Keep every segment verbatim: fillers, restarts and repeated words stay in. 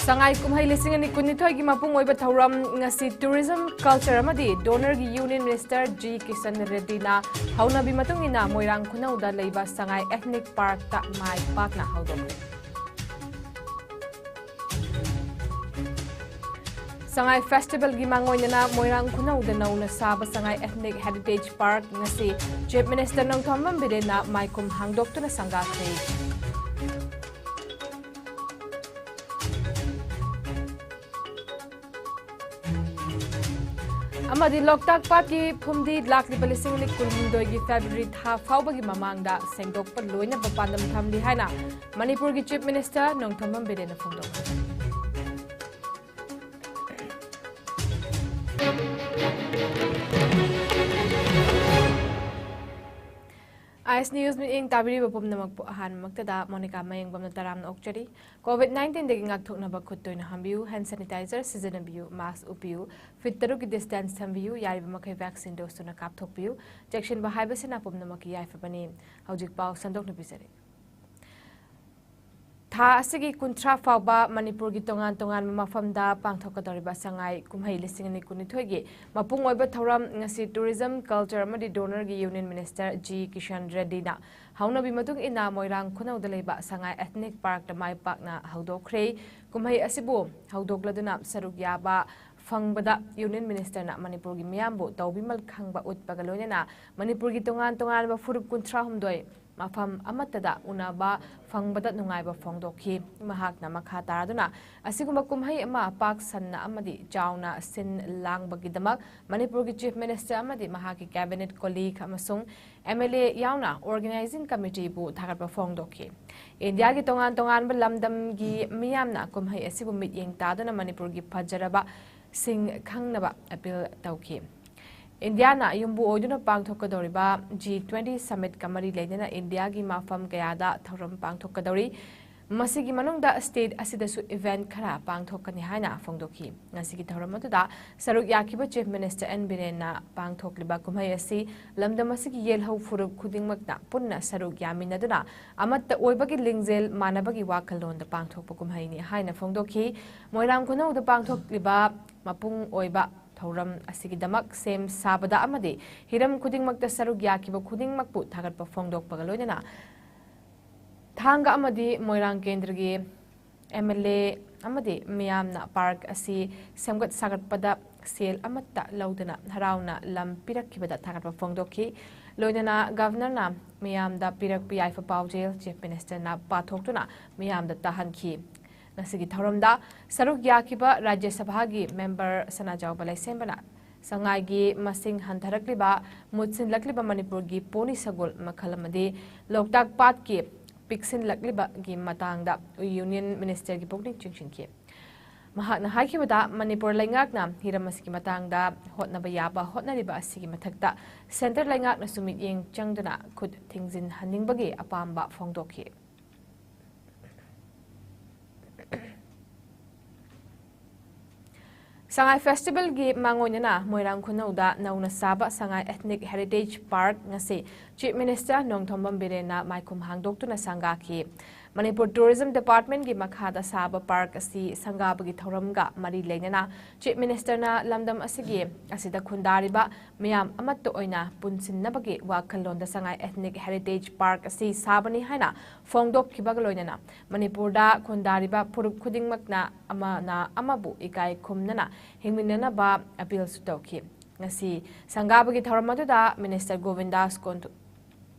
ꯁꯉꯥꯏ ꯀꯨꯝꯍꯩ ꯂꯤꯁꯤꯡ ꯑꯅꯤ ꯀꯨꯟꯅꯤꯊꯣꯏꯒꯤ ꯃꯄꯨꯡ ꯑꯣꯏꯕ ꯊꯧꯔꯝ ꯉꯁꯤ Tourism, Culture ꯑꯃꯗꯤ DoNERꯒꯤ Union Minister G ꯀꯤꯁꯟ ꯔꯦꯗꯗꯤꯅ ꯍꯧꯅꯕꯤ ꯃꯇꯨꯡ ꯏꯟꯅ ꯃꯣꯏꯔꯥꯡ ꯈꯨꯅꯧꯗ ꯂꯩꯕ ꯁꯉꯥꯏ Ethnic Parkꯇ ꯃꯥꯏ ꯄꯥꯛꯅ ꯍꯧꯗꯣꯛꯈ꯭ꯔꯦ꯫ ꯁꯉꯥꯏ Festivalꯒꯤ ꯃꯥꯡꯑꯣꯏꯅꯅ ꯃꯣꯏꯔꯥꯡ ꯈꯨꯅꯧꯗ ꯅꯧꯅ ꯁꯥꯕ ꯁꯉꯥꯏ Ethnic Heritage Park ꯉꯁꯤ Chief Minister ꯅꯣꯡꯊꯣꯝꯕꯝ ꯕꯤꯔꯦꯟꯅ ꯃꯥꯏꯈꯨꯝ ꯍꯥꯡꯗꯣꯛꯇꯨꯅ ꯁꯪꯒꯥꯈ꯭ꯔꯦ꯫ ꯑꯃꯗꯤ ꯂꯣꯛꯇꯥꯛ ꯄꯥꯠꯀꯤ ꯐꯨꯝꯗꯤ ꯂꯥꯛꯂꯤꯕ ꯂꯤꯁꯤꯡ ꯑꯅꯤ ꯀꯨꯟꯍꯨꯝꯗꯣꯏꯒꯤ February ꯊꯥ ꯐꯥꯎꯕꯒꯤ ꯃꯃꯥꯡꯗ ꯁꯦꯡꯗꯣꯛꯄ ꯂꯣꯏꯅꯕ ꯄꯥꯟꯗꯝ ꯊꯝꯂꯤ ꯍꯥꯏꯅ ꯃꯅꯤꯄꯨꯔꯒꯤ Chief Minister ꯅꯣꯡꯊꯣꯝꯕꯝ ꯕꯤꯔꯦꯟꯅ ꯐꯣꯡꯗꯣꯛꯈꯤ꯫ ꯑꯥꯏ ꯑꯦꯁ News ꯃꯤꯠꯌꯦꯡ ꯇꯥꯕꯤꯔꯤꯕ ꯄꯨꯝꯅꯃꯛꯄꯨ ꯑꯍꯥꯟꯕꯃꯛꯇꯗ ꯃꯣꯅꯤꯀꯥ ꯃꯌꯦꯡꯕꯝꯅ ꯇꯔꯥꯝꯅ ꯑꯣꯛꯆꯔꯤ꯫ COVID nineteenꯗꯒꯤ ꯉꯥꯛꯊꯣꯛꯅꯕ ꯈꯨꯠ ꯇꯣꯏꯅ ꯍꯥꯝꯕꯤꯌꯨ, hand sanitizer ꯁꯤꯖꯤꯟꯅꯕꯤꯌꯨ, mask ꯎꯞꯄꯤꯌꯨ, feet ꯇꯔꯨꯛꯀꯤ distance ꯊꯝꯕꯤꯌꯨ, ꯌꯥꯔꯤꯕ ꯃꯈꯩ vaccine dose ꯇꯨꯅ ꯀꯥꯞꯊꯣꯛꯄꯤꯌꯨ꯫ ꯆꯦꯛꯁꯤꯟꯕ ꯍꯥꯏꯕꯁꯤꯅ ꯄꯨꯝꯅꯃꯛꯀꯤ ꯌꯥꯏꯐꯕꯅꯤ꯫ ꯍꯧꯖꯤꯛ ꯄꯥꯎ ꯁꯟꯗꯣꯛꯅ ꯄꯤꯖꯔꯤ꯫ ꯊꯥ ꯑꯁꯤꯒꯤ ꯀꯨꯟꯊ꯭ꯔꯥ ꯐꯥꯎꯕ ꯃꯅꯤꯄꯨꯔꯒꯤ ꯇꯣꯉꯥꯟ ꯇꯣꯉꯥꯟꯕ ꯃꯐꯝꯗ ꯄꯥꯡꯊꯣꯛꯀꯗꯧꯔꯤꯕ ꯁꯉꯥꯏ ꯀꯨꯝꯍꯩ ꯂꯤꯁꯤꯡ ꯑꯅꯤ ꯀꯨꯟꯅꯤꯊꯣꯏꯒꯤ ꯃꯄꯨꯡ ꯑꯣꯏꯕ ꯊꯧꯔꯝ ꯉꯁꯤ Tourism, Culture ꯑꯃꯗꯤ DoNERꯒꯤ Union Minister G ꯀꯤꯁꯟ ꯔꯦꯗꯗꯤꯅ ꯍꯧꯅꯕꯤ ꯃꯇꯨꯡ ꯏꯟꯅ ꯃꯣꯏꯔꯥꯡ ꯈꯨꯅꯧꯗ ꯂꯩꯕ ꯁꯉꯥꯏ Ethnic Parkꯇ ꯃꯥꯏ ꯄꯥꯛꯅ ꯍꯧꯗꯣꯛꯈ꯭ꯔꯦ꯫ ꯀꯨꯝꯍꯩ ꯑꯁꯤꯕꯨ ꯍꯧꯗꯣꯛꯂꯗꯨꯅ ꯁꯔꯨꯛ ꯌꯥꯕ ꯐꯪꯕꯗ Union Ministerꯅ ꯃꯅꯤꯄꯨꯔꯒꯤ ꯃꯤꯌꯥꯝꯕꯨ ꯇꯧꯕꯤꯃꯜ ꯈꯪꯕ ꯎꯠꯄꯒ ꯂꯣꯏꯅꯅ ꯃꯅꯤꯄꯨꯔꯒꯤ ꯇꯣꯉꯥꯟ ꯇꯣꯉꯥꯟꯕ ꯐꯨꯔꯨꯞ ꯀꯨꯟꯊ꯭ꯔꯥ ꯍꯨꯝꯗꯣꯏ ꯃꯐꯝ ꯑꯃꯠꯇꯗ ꯎꯅꯕ ꯐꯪꯕꯗ ꯅꯨꯡꯉꯥꯏꯕ ꯐꯣꯡꯗꯣꯛꯈꯤ꯫ ꯃꯍꯥꯛꯅ ꯃꯈꯥ ꯇꯥꯔꯗꯨꯅ ꯑꯁꯤꯒꯨꯝꯕ ꯀꯨꯝꯍꯩ ꯑꯃ ꯄꯥꯛ ꯁꯟꯅ ꯑꯃꯗꯤ ꯆꯥꯎꯅ ꯁꯤꯟ ꯂꯥꯡꯕꯒꯤꯗꯃꯛ ꯃꯅꯤꯄꯨꯔꯒꯤ Chief Minister ꯑꯃꯗꯤ ꯃꯍꯥꯛꯀꯤ Cabinet colleague ꯑꯃꯁꯨꯡ M L A ꯌꯥꯎꯅ Organizing Committeeꯕꯨ ꯊꯥꯒꯠꯄ ꯐꯣꯡꯗꯣꯛꯈꯤ꯫ ꯏꯟꯗꯤꯌꯥꯒꯤ ꯇꯣꯉꯥꯟ ꯇꯣꯉꯥꯟꯕ ꯂꯝꯗꯝꯒꯤ ꯃꯤꯌꯥꯝꯅ ꯀꯨꯝꯍꯩ ꯑꯁꯤꯕꯨ ꯃꯤꯠꯌꯦꯡ ꯇꯥꯗꯨꯅ ꯃꯅꯤꯄꯨꯔꯒꯤ ꯐꯖꯔꯕ ꯁꯤꯡ ꯈꯪꯅꯕ appeal ꯇꯧꯈꯤ꯫ ꯏꯟꯗꯤꯌꯥꯅ ꯌꯨꯝꯕꯨ ꯑꯣꯏꯗꯨꯅ ꯄꯥꯡꯊꯣꯛꯀꯗꯧꯔꯤꯕ G twenty Summitꯀ ꯃꯔꯤ ꯂꯩꯅꯅ ꯏꯟꯗꯤꯌꯥꯒꯤ ꯃꯐꯝ ꯀꯌꯥꯗ ꯊꯧꯔꯝ ꯄꯥꯡꯊꯣꯛꯀꯗꯧꯔꯤ꯫ ꯃꯁꯤꯒꯤ ꯃꯅꯨꯡꯗ state ꯑꯁꯤꯗꯁꯨ event ꯈꯔ ꯄꯥꯡꯊꯣꯛꯀꯅꯤ ꯍꯥꯏꯅ ꯐꯣꯡꯗꯣꯛꯈꯤ꯫ ꯉꯁꯤꯒꯤ ꯊꯧꯔꯝ ꯑꯗꯨꯗ ꯁꯔꯨꯛ ꯌꯥꯈꯤꯕ Chief Minister ꯑꯦꯟ ꯕꯤꯔꯦꯟꯅ ꯄꯥꯡꯊꯣꯛꯂꯤꯕ ꯀꯨꯝꯍꯩ ꯑꯁꯤ ꯂꯝꯗꯝ ꯑꯁꯤꯒꯤ ꯌꯦꯜꯍꯧ ꯐꯨꯔꯨꯞ ꯈꯨꯗꯤꯡꯃꯛꯅ ꯄꯨꯟꯅ ꯁꯔꯨꯛ ꯌꯥꯃꯤꯟꯅꯗꯨꯅ ꯑꯃꯠꯇ ꯑꯣꯏꯕꯒꯤ ꯂꯤꯡꯖꯦꯜ ꯃꯥꯟꯅꯕꯒꯤ ꯋꯥꯈꯜꯂꯣꯟꯗ ꯄꯥꯡꯊꯣꯛꯄ ꯀꯨꯝꯍꯩꯅꯤ ꯍꯥꯏꯅ ꯐꯣꯡꯗꯣꯛꯈꯤ꯫ ꯃꯣꯏꯔꯥꯡ ꯈꯨꯅꯧꯗ ꯄꯥꯡꯊꯣꯛꯂꯤꯕ ꯃꯄꯨꯡ ꯑꯣꯏꯕ ꯊꯧꯔꯝ ꯑꯁꯤꯒꯤꯗꯃꯛ ꯁꯦꯝ ꯁꯥꯕꯗ ꯑꯃꯗꯤ ꯍꯤꯔꯝ ꯈꯨꯗꯤꯡꯃꯛꯇ ꯁꯔꯨꯛ ꯌꯥꯈꯤꯕ ꯈꯨꯗꯤꯡꯃꯛꯄꯨ ꯊꯥꯒꯠꯄ ꯐꯣꯡꯗꯣꯛꯄꯒ ꯂꯣꯏꯅꯅ ꯊꯥꯡꯒ ꯑꯃꯗꯤ ꯃꯣꯏꯔꯥꯡ ꯀꯦꯟꯗ꯭ꯔꯒꯤ MLA ꯑꯃꯗꯤ ꯃꯤꯌꯥꯝꯅ park ꯑꯁꯤ ꯁꯦꯝꯒꯠ ꯁꯥꯒꯠꯄꯗ ꯁꯦꯜ ꯑꯃꯠꯇ ꯂꯧꯗꯅ ꯍꯔꯥꯎꯅ ꯂꯝ ꯄꯤꯔꯛꯈꯤꯕꯗ ꯊꯥꯒꯠꯄ ꯐꯣꯡꯗꯣꯛꯈꯤ꯫ ꯂꯣꯏꯅꯅ Governorꯅ ꯃꯤꯌꯥꯝꯗ ꯄꯤꯔꯛꯄ ꯌꯥꯏꯐ ꯄꯥꯎꯖꯦꯜ Chief Ministerꯅ ꯄꯥꯊꯣꯛꯇꯨꯅ ꯃꯤꯌꯥꯝꯗ ꯇꯥꯍꯟꯈꯤ꯫ ꯉꯁꯤꯒꯤ ꯊꯧꯔꯝꯗ ꯁꯔꯨꯛ ꯌꯥꯈꯤꯕ ꯔꯥꯖ꯭ꯌ ꯁꯚꯥꯒꯤ member ꯁꯅꯥꯖꯥꯎꯕ ꯂꯩꯁꯦꯝꯕꯅ ꯁꯉꯥꯏꯒꯤ ꯃꯁꯤꯡ ꯍꯟꯊꯔꯛꯂꯤꯕ, ꯃꯨꯠꯁꯤꯜꯂꯛꯂꯤꯕ ꯃꯅꯤꯄꯨꯔꯒꯤ ꯄꯣꯅꯤ ꯁꯒꯣꯜ ꯃꯈꯜ ꯑꯃꯗꯤ ꯂꯣꯛꯇꯥꯛ ꯄꯥꯠꯀꯤ ꯄꯤꯛꯁꯤꯜꯂꯛꯂꯤꯕꯒꯤ ꯃꯇꯥꯡꯗ Union Ministerꯒꯤ ꯄꯨꯛꯅꯤꯡ ꯆꯤꯡꯁꯤꯟꯈꯤ꯫ ꯃꯍꯥꯛꯅ ꯍꯥꯏꯈꯤꯕꯗ, ꯃꯅꯤꯄꯨꯔ ꯂꯩꯉꯥꯛꯅ ꯍꯤꯔꯝ ꯑꯁꯤꯒꯤ ꯃꯇꯥꯡꯗ ꯍꯣꯠꯅꯕ ꯌꯥꯕ ꯍꯣꯠꯅꯔꯤꯕ ꯑꯁꯤꯒꯤ ꯃꯊꯛꯇ centre ꯂꯩꯉꯥꯛꯅꯁꯨ ꯃꯤꯠꯌꯦꯡ ꯆꯪꯗꯨꯅ ꯈꯨꯠ ꯊꯤꯡꯖꯤꯟꯍꯟꯅꯤꯡꯕꯒꯤ ꯑꯄꯥꯝꯕ ꯐꯣꯡꯗꯣꯛꯈꯤ꯫ ꯁꯉꯥꯏ Festivalꯒꯤ ꯃꯥꯡꯑꯣꯏꯅꯅ ꯃꯣꯏꯔꯥꯡ ꯈꯨꯅꯧꯗ ꯅꯧꯅ ꯁꯥꯕ ꯁꯉꯥꯏ Ethnic Heritage Park ꯉꯁꯤ Chief Minister Nongthombam ꯕꯤꯔꯦꯟꯅ ꯃꯥꯏꯈꯨꯝ ꯍꯥꯡꯗꯣꯛꯇꯨꯅ ꯁꯪꯒꯥꯈꯤ꯫ Manipur Tourism Departmentꯀꯤ ꯃꯈꯥꯗ ꯁꯥꯕ park ꯑꯁꯤ ꯁꯪꯒꯥꯕꯒꯤ ꯊꯧꯔꯝꯒ ꯃꯔꯤ ꯂꯩꯅꯅ Chief Ministerꯅ ꯂꯝꯗꯝ ꯑꯁꯤꯒꯤ ꯑꯁꯤꯗ ꯈꯨꯟꯗꯥꯔꯤꯕ ꯃꯤꯌꯥꯝ ꯑꯃꯠꯇ ꯑꯣꯏꯅ ꯄꯨꯟꯁꯤꯟꯅꯕꯒꯤ ꯋꯥꯈꯜꯂꯣꯟꯗ ꯁꯉꯥꯏ Ethnic Heritage Park ꯑꯁꯤ ꯁꯥꯕꯅꯤ ꯍꯥꯏꯅ ꯐꯣꯡꯗꯣꯛꯈꯤꯕꯒ ꯂꯣꯏꯅꯅ ꯃꯅꯤꯄꯨꯔꯗ ꯈꯨꯟꯗꯥꯔꯤꯕ ꯐꯨꯔꯨꯞ ꯈꯨꯗꯤꯡꯃꯛꯅ ꯑꯃꯅ ꯑꯃꯕꯨ ꯏꯀꯥꯏ ꯈꯨꯝꯅꯅ ꯍꯤꯡꯃꯤꯟꯅꯅꯕ appealꯁꯨ ꯇꯧꯈꯤ꯫ ꯉꯁꯤ ꯁꯪꯒꯥꯕꯒꯤ ꯊꯧꯔꯝ ꯑꯗꯨꯗ Minister ꯒꯣꯕꯤꯟꯗꯥꯁ ꯀꯣꯟꯊꯨ-,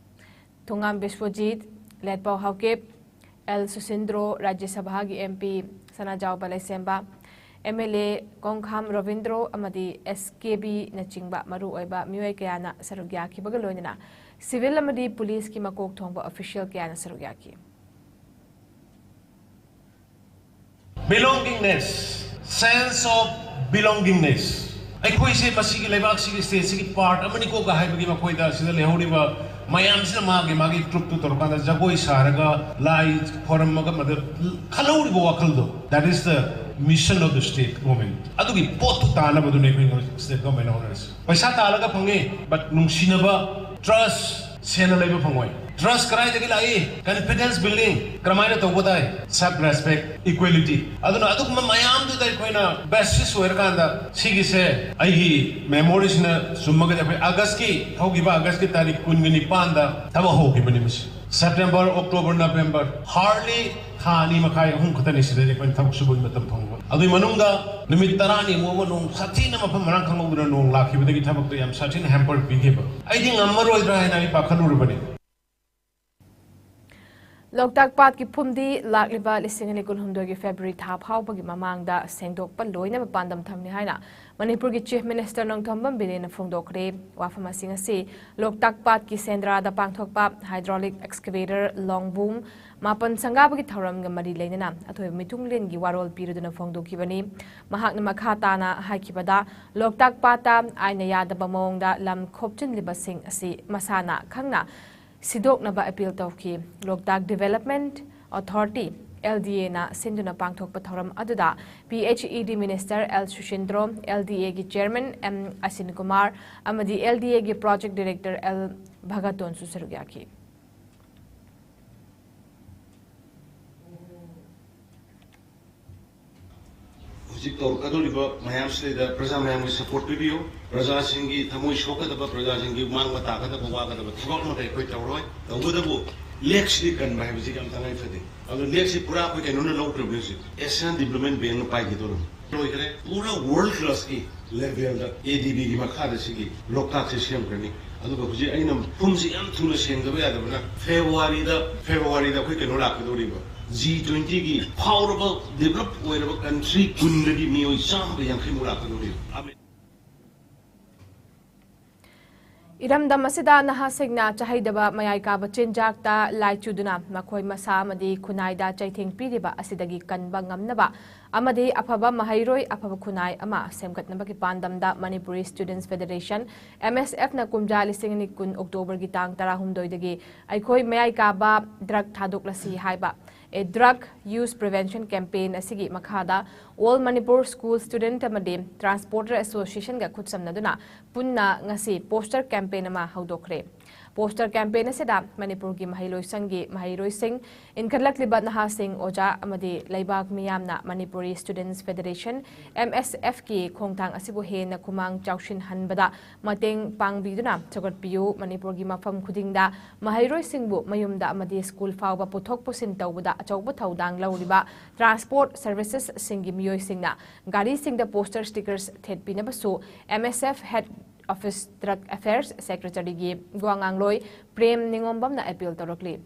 ꯊꯣꯉꯥꯝ ꯕꯤꯁ꯭ꯋꯖꯤꯠ, ꯂꯦꯠꯄꯥꯎ ꯍꯥꯎꯀꯤꯞ, ꯑꯦꯜ ꯁꯨꯁꯤꯟꯗ꯭ꯔꯣ, ꯔꯥꯖ꯭ꯌ ꯁꯚꯥꯒꯤ MP ꯁꯅꯥꯖꯥꯎꯕ ꯂꯩꯁꯦꯝꯕ, MLA ꯀꯣꯡꯈꯥꯝ ꯔꯕꯤꯟꯗ꯭ꯔꯣ ꯑꯃꯗꯤ SKBꯅꯆꯤꯡꯕ ꯃꯔꯨꯑꯣꯏꯕ ꯃꯤꯑꯣꯏ ꯀꯌꯥꯅ ꯁꯔꯨꯛ ꯌꯥꯈꯤꯕꯒ ꯂꯣꯏꯅꯅ civil ꯑꯃꯗꯤ policeꯀꯤ ꯃꯀꯣꯛ ꯊꯣꯡꯕ official ꯀꯌꯥꯅ ꯁꯔꯨꯛ ꯌꯥꯈꯤ꯫ Belongingness, sense of belongingness. ꯑꯩꯈꯣꯏꯁꯦ ꯃꯁꯤꯒꯤ ꯂꯩꯕꯥꯛꯁꯤꯒꯤ, stateꯁꯤꯒꯤ part ꯑꯃꯅꯤꯀꯣꯒ ꯍꯥꯏꯕꯒꯤ ꯃꯈꯣꯏꯗ ꯁꯤꯗ ꯂꯩꯍꯧꯔꯤꯕ ꯃꯌꯥꯝꯁꯤꯅ ꯃꯥꯒꯤ ꯃꯥꯒꯤ ꯒ꯭ꯔꯨꯞꯇꯨ ꯇꯧꯔꯀꯥꯟꯗ ꯖꯒꯣꯏ ꯁꯥꯔꯒ, ꯂꯥꯏ ꯈꯣꯏꯔꯝꯃꯒ, ꯃꯗꯨ ꯈꯜꯍꯧꯔꯤꯕ ꯋꯥꯈꯜꯗꯣ, that is the mission of the state government. ꯑꯗꯨꯒꯤ ꯄꯣꯠꯇꯨ ꯇꯥꯅꯕꯗꯨꯅꯦ ꯑꯩꯈꯣꯏꯅ ꯁ꯭ꯇꯦꯠ ꯒꯣꯔꯃꯦꯟ ꯍꯣꯠꯅꯔꯤꯁꯦ꯫ ꯄꯩꯁꯥ ꯇꯥꯜꯂꯒ ꯐꯪꯉꯤ, but ꯅꯨꯡꯁꯤꯅꯕ, ꯇ꯭ꯔꯁ, ꯁꯦꯟꯅ ꯂꯩꯕ ꯐꯪꯉꯣꯏ꯫ ꯇ꯭ꯔꯁ ꯀꯗꯥꯏꯗꯒꯤ ꯂꯥꯛꯏ? ꯀꯟꯐꯤꯗꯦꯟꯁ ꯕꯤꯜꯗꯤꯡ ꯀꯔꯝꯍꯥꯏꯅ ꯇꯧꯕ ꯇꯥꯏ? Self respect, equality. ꯑꯗꯨꯅ ꯑꯗꯨꯒꯨꯝꯕ ꯃꯌꯥꯝꯗꯨꯗ ꯑꯩꯈꯣꯏꯅ ꯕꯦꯁꯤꯁ ꯑꯣꯏꯔꯀꯥꯟꯗ, ꯁꯤꯒꯤꯁꯦ ꯑꯩꯒꯤ ꯃꯦꯃꯣꯔꯤꯁꯤꯅ ꯆꯨꯝꯃꯒꯗꯤ, ꯑꯩꯈꯣꯏ ꯑꯥꯒꯁꯀꯤ, ꯍꯧꯈꯤꯕ ꯑꯥꯒꯁꯀꯤ ꯇꯥꯔꯤꯛ ꯀꯨꯟꯒ ꯅꯤꯄꯥꯟꯗ ꯊꯕꯛ ꯍꯧꯈꯤꯕꯅꯤ꯫ ꯃꯁꯤ ꯁꯦꯞꯇꯦꯝꯕꯔ, ꯑꯣꯛꯇꯣꯕꯔ, ꯅꯕꯦꯝꯕꯔ, hardly ꯊꯥ ꯑꯅꯤ ꯃꯈꯥꯏ, ꯑꯍꯨꯝ ꯈꯛꯇꯅꯤ ꯁꯤꯗꯩꯗ ꯑꯩꯈꯣꯏꯅ ꯊꯕꯛ ꯁꯨꯕꯒꯤ ꯃꯇꯝ ꯐꯪꯕ꯫ ꯑꯗꯨꯒꯤ ꯃꯅꯨꯡꯗ ꯅꯨꯃꯤꯠ ꯇꯔꯥꯅꯤꯃꯨꯛ ꯑꯃ ꯅꯣꯡ ꯁꯥꯊꯤꯅ ꯃꯐꯝ ꯃꯔꯥꯡ ꯈꯪꯍꯧꯗꯅ ꯅꯣꯡ ꯂꯥꯛꯈꯤꯕꯗꯒꯤ ꯊꯕꯛꯇꯣ ꯌꯥꯝ ꯁꯥꯊꯤꯅ ꯍꯦꯝꯄꯔ ꯄꯤꯈꯤꯕ꯫ ꯑꯩꯗꯤ ꯉꯝꯃꯔꯣꯏꯗ꯭ꯔꯥ ꯍꯥꯏꯅ ꯑꯩ ꯄꯥꯈꯠꯂꯨꯔꯕꯅꯤ꯫ ꯂꯣꯛꯇꯥꯛ ꯄꯥꯠꯀꯤ ꯐꯨꯝꯗꯤ ꯂꯥꯛꯂꯤꯕ ꯂꯤꯁꯤꯡ ꯑꯅꯤ ꯀꯨꯟꯍꯨꯝꯗꯣꯏꯒꯤ ꯐꯦꯕ꯭ꯔꯨꯋꯥꯔꯤ ꯊꯥ ꯐꯥꯎꯕꯒꯤ ꯃꯃꯥꯡꯗ ꯁꯦꯡꯗꯣꯛꯄ ꯂꯣꯏꯅꯕ ꯄꯥꯟꯗꯝ ꯊꯝꯂꯤ ꯍꯥꯏꯅ ꯃꯅꯤꯄꯨꯔꯒꯤ ꯆꯤꯐ ꯃꯤꯅꯤꯁꯇꯔ ꯅꯣꯡꯊꯣꯝꯕꯝ ꯕꯤꯔꯦꯟꯅ ꯐꯣꯡꯗꯣꯛꯈ꯭ꯔꯦ꯫ ꯋꯥꯐꯝ ꯑꯁꯤꯡ ꯑꯁꯤ ꯂꯣꯛꯇꯥꯛ ꯄꯥꯠꯀꯤ ꯁꯦꯟꯗ꯭ꯔꯥꯗ ꯄꯥꯡꯊꯣꯛꯄ ꯍꯥꯏꯗ꯭ꯔꯣꯂꯤꯛ ꯑꯦꯛꯁꯀꯦꯚꯦꯇꯔ ꯂꯣꯡꯕꯨꯝ ꯃꯥꯄꯟ ꯁꯪꯒꯥꯕꯒꯤ ꯊꯧꯔꯝꯒ ꯃꯔꯤ ꯂꯩꯅꯅ ꯑꯊꯣꯏꯕ ꯃꯤꯊꯨꯡꯂꯦꯟꯒꯤ ꯋꯥꯔꯣꯜ ꯄꯤꯔꯗꯨꯅ ꯐꯣꯡꯗꯣꯛꯈꯤꯕꯅꯤ꯫ ꯃꯍꯥꯛꯅ ꯃꯈꯥ ꯇꯥꯅ ꯍꯥꯏꯈꯤꯕꯗ, ꯂꯣꯛꯇꯥꯛ ꯄꯥꯠꯇ ꯑꯥꯏꯟꯅ ꯌꯥꯗꯕ ꯃꯑꯣꯡꯗ ꯂꯝ ꯈꯣꯞꯆꯤꯟꯂꯤꯕꯁꯤꯡ ꯑꯁꯤ ꯃꯁꯥꯅ ꯈꯪꯅ ꯁꯤꯗꯣꯛꯅꯕ ꯑꯄꯤꯜ ꯇꯧꯈꯤ꯫ ꯂꯣꯛꯇꯥꯛ ꯗꯤꯚꯦꯂꯞꯃꯦꯟꯠ ꯑꯣꯊꯣꯔꯤꯇꯤ, ꯑꯦꯜ ꯗꯤ ꯑꯦꯅ ꯁꯤꯟꯗꯨꯅ ꯄꯥꯡꯊꯣꯛꯄ ꯊꯧꯔꯝ ꯑꯗꯨꯗ ꯄꯤ ꯑꯩꯆ ꯏ ꯗꯤ ꯃꯤꯅꯤꯁꯇꯔ ꯑꯦꯜ ꯁꯨꯁꯤꯟꯗ꯭ꯔꯣ, ꯑꯦꯜ ꯗꯤ ꯑꯦꯒꯤ ꯆꯦꯌꯔꯃꯦꯟ ꯑꯦꯝ ꯑꯁꯤꯟ ꯀꯨꯃꯥꯔ ꯑꯃꯗꯤ ꯑꯦꯜ ꯗꯤ ꯑꯦꯒꯤ ꯄ꯭ꯔꯣꯖꯦꯛ ꯗꯤꯔꯦꯛꯇꯔ ꯑꯦꯜ ꯚꯒꯇꯣꯟꯁꯨ ꯁꯔꯨꯛ ꯌꯥꯈꯤ꯫ ꯍꯧꯖꯤꯛ ꯇꯧꯔꯛꯀꯗꯧꯔꯤꯕ ꯃꯌꯥꯝꯁꯤꯗꯩꯗ ꯄ꯭ꯔꯖꯥ ꯃꯌꯥꯝꯒꯤ ꯁꯄꯣꯔꯠ ꯄꯤꯕꯤꯌꯨ꯫ ꯄ꯭ꯔꯖꯥꯁꯤꯡꯒꯤ ꯊꯃꯣꯏ ꯁꯣꯛꯀꯗꯕ, ꯄ꯭ꯔꯖꯥꯁꯤꯡꯒꯤ ꯃꯥꯡꯕ ꯇꯥꯒꯗꯕ, ꯋꯥꯒꯗꯕ ꯊꯕꯛ ꯑꯃꯠꯇ ꯑꯩꯈꯣꯏ ꯇꯧꯔꯣꯏ꯫ ꯇꯧꯕꯇꯕꯨ ꯂꯦꯛꯁꯤꯗꯤ ꯀꯟꯕ ꯍꯥꯏꯕꯁꯤ ꯌꯥꯝ ꯇꯉꯥꯏ ꯐꯗꯦ꯫ ꯑꯗꯨ ꯂꯦꯛꯁꯤ ꯄꯨꯔꯥ ꯑꯩꯈꯣꯏ ꯀꯩꯅꯣꯅ ꯂꯧꯈ꯭ꯔꯕꯅꯤ, ꯍꯧꯖꯤꯛ ꯑꯦꯁꯤꯌꯥꯟ ꯗꯤꯕ꯭ꯂꯞꯃꯦꯟ ꯕꯦꯡꯅ ꯄꯥꯏꯈꯤꯗꯧꯔꯕꯅꯤ꯫ ꯂꯣꯏꯈ꯭ꯔꯦ꯫ ꯄꯨꯔꯥ ꯋꯥꯔꯜ ꯀ꯭ꯂꯥꯁꯀꯤ ꯂꯦꯚꯦꯜꯗ ꯑꯦ ꯗꯤ ꯕꯤꯒꯤ ꯃꯈꯥꯗ ꯁꯤꯒꯤ ꯂꯣꯛꯇꯥꯛꯁꯦ ꯁꯦꯝꯈ꯭ꯔꯅꯤ꯫ ꯑꯗꯨꯒ ꯍꯧꯖꯤꯛ ꯑꯩꯅ ꯐꯨꯝꯁꯤ ꯌꯥꯝ ꯊꯨꯅ ꯁꯦꯡꯗꯕ ꯌꯥꯗꯕꯅ ꯐꯦꯕ꯭ꯔꯨꯋꯥꯔꯤꯗ, ꯐꯦꯕ꯭ꯔꯨꯋꯥꯔꯤꯗ ꯑꯩꯈꯣꯏ ꯀꯩꯅꯣ ꯂꯥꯛꯀꯗꯧꯔꯤꯕ, ꯖꯤ ꯇ꯭ꯋꯦꯟꯇꯤꯒꯤ ꯐꯥꯎꯔꯕ, ꯗꯤꯕ꯭ꯂꯞ ꯑꯣꯏꯔꯕ ꯀꯟꯇ꯭ꯔꯤ ꯀꯨꯟꯗꯒꯤ ꯃꯤꯑꯣꯏ ꯆꯥꯝꯃꯒ ꯌꯥꯡꯈꯩꯃꯨꯛ ꯂꯥꯛꯀꯗꯧꯔꯤꯕ꯫ ꯏꯔꯝꯗꯝ ꯑꯁꯤꯗ ꯅꯍꯥꯁꯤꯡꯅ ꯆꯍꯩꯗꯕ ꯃꯌꯥꯏ ꯀꯥꯕ ꯆꯤꯟꯖꯥꯛꯇ ꯂꯥꯏꯆꯨꯗꯨꯅ ꯃꯈꯣꯏ ꯃꯁꯥ ꯑꯃꯗꯤ ꯈꯨꯟꯅꯥꯏꯗ ꯆꯩꯊꯦꯡ ꯄꯤꯔꯤꯕ ꯑꯁꯤꯗꯒꯤ ꯀꯟꯕ ꯉꯝꯅꯕ ꯑꯃꯗꯤ ꯑꯐꯕ ꯃꯍꯩꯔꯣꯏ, ꯑꯐꯕ ꯈꯨꯟꯅꯥꯏ ꯑꯃ ꯁꯦꯝꯒꯠꯅꯕꯒꯤ ꯄꯥꯟꯗꯝꯗ Manipuri Students Federation, M S F ꯅ ꯀꯨꯝꯖꯥ ꯂꯤꯁꯤꯡ ꯑꯅꯤ ꯀꯨꯟ October ꯒꯤ ꯇꯥꯡ ꯇꯔꯥꯍꯨꯝꯗꯣꯏꯗꯒꯤ "ꯑꯩꯈꯣꯏ ꯃꯌꯥꯏ ꯀꯥꯕ ꯗ꯭ꯔꯒ ꯊꯥꯗꯣꯛꯂꯁꯤ" ꯍꯥꯏꯕ A Drug Use Prevention Campaign ꯑꯁꯤꯒꯤ ꯃꯈꯥꯗ All Manipur School Student ꯑꯃꯗꯤ Transporter Association ꯒ ꯈꯨꯠꯁꯝꯅꯗꯨꯅ ꯄꯨꯟꯅ ꯉꯁꯤ poster campaign ꯑꯃ ꯍꯧꯗꯣꯛꯈ꯭ꯔꯦ꯫ Poster campaign ꯑꯁꯤꯗ ꯃꯅꯤꯄꯨꯔꯒꯤ ꯃꯍꯩꯂꯣꯏꯁꯪꯒꯤ ꯃꯍꯩꯔꯣꯏꯁꯤꯡ, ꯏꯟꯈꯠꯂꯛꯂꯤꯕ ꯅꯍꯥꯁꯤꯡ, ꯑꯣꯖꯥ ꯑꯃꯗꯤ ꯂꯩꯕꯥꯛ ꯃꯤꯌꯥꯝꯅ Manipuri Students Federation, M S F ꯀꯤ ꯈꯣꯡꯊꯥꯡ ꯑꯁꯤꯕꯨ ꯍꯦꯟꯅ ꯈꯨꯃꯥꯡ ꯆꯥꯎꯁꯤꯟꯍꯟꯕꯗ ꯃꯇꯦꯡ ꯄꯥꯡꯕꯤꯗꯨꯅ ꯁꯧꯒꯠꯄꯤꯌꯨ꯫ ꯃꯅꯤꯄꯨꯔꯒꯤ ꯃꯐꯝ ꯈꯨꯗꯤꯡꯗ ꯃꯍꯩꯔꯣꯏꯁꯤꯡꯕꯨ ꯃꯌꯨꯝꯗ ꯑꯃꯗꯤ ꯁ꯭ꯀꯨꯜ ꯐꯥꯎꯕ ꯄꯨꯊꯣꯛ ꯄꯨꯁꯤꯟ ꯇꯧꯕꯗ ꯑꯆꯧꯕ ꯊꯧꯗꯥꯡ ꯂꯧꯔꯤꯕ transport services ꯁꯤꯡꯒꯤ ꯃꯤꯑꯣꯏꯁꯤꯡꯅ ꯒꯥꯔꯤꯁꯤꯡꯗ poster stickers ꯊꯦꯠꯄꯤꯅꯕꯁꯨ M S F Head Office Drug Affairs Secretary ꯒꯤ ꯋꯥ ꯉꯥꯡꯂꯣꯏ Prem ꯅꯤꯉꯣꯝꯕꯝꯅ appeal ꯇꯧꯔꯛꯂꯤ꯫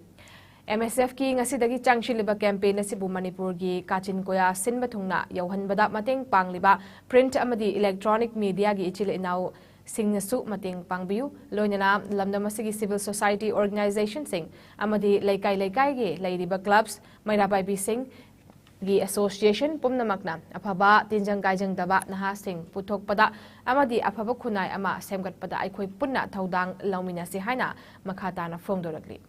M S F ꯀꯤ ꯉꯁꯤꯗꯒꯤ ꯆꯪꯁꯤꯜꯂꯤꯕ campaign ꯑꯁꯤꯕꯨ ꯃꯅꯤꯄꯨꯔꯒꯤ ꯀꯥꯆꯤꯟ ꯀꯣꯌꯥ ꯁꯤꯟꯕ ꯊꯨꯡꯅ ꯌꯧꯍꯟꯕꯗ ꯃꯇꯦꯡ ꯄꯥꯡꯂꯤꯕ print ꯑꯃꯗꯤ electronic media ꯒꯤ ꯏꯆꯤꯜ ꯏꯅꯥꯎꯁꯤꯡꯅꯁꯨ ꯃꯇꯦꯡ ꯄꯥꯡꯕꯤꯌꯨ꯫ ꯂꯣꯏꯅꯅ ꯂꯝꯗꯝ ꯑꯁꯤꯒꯤ civil society organization ꯁꯤꯡ ꯑꯃꯗꯤ ꯂꯩꯀꯥꯏ ꯂꯩꯀꯥꯏꯒꯤ ꯂꯩꯔꯤꯕ clubs, ꯃꯩꯔꯥ ꯄꯥꯏꯕꯤꯁꯤꯡ ꯒꯤ association ꯄꯨꯝꯅꯃꯛꯅ ꯑꯐꯕ ꯇꯤꯟꯖꯪ ꯀꯥꯏꯖꯪꯗꯕ ꯅꯍꯥꯁꯤꯡ ꯄꯨꯊꯣꯛꯄꯗ ꯑꯃꯗꯤ ꯑꯐꯕ ꯈꯨꯟꯅꯥꯏ ꯑꯃ ꯁꯦꯝꯒꯠꯄꯗ ꯑꯩꯈꯣꯏ ꯄꯨꯟꯅ ꯊꯧꯗꯥꯡ ꯂꯧꯃꯤꯟꯅꯁꯤ ꯍꯥꯏꯅ ꯃꯈꯥ ꯇꯥꯅ ꯐꯣꯡꯗꯣꯔꯛꯂꯤ꯫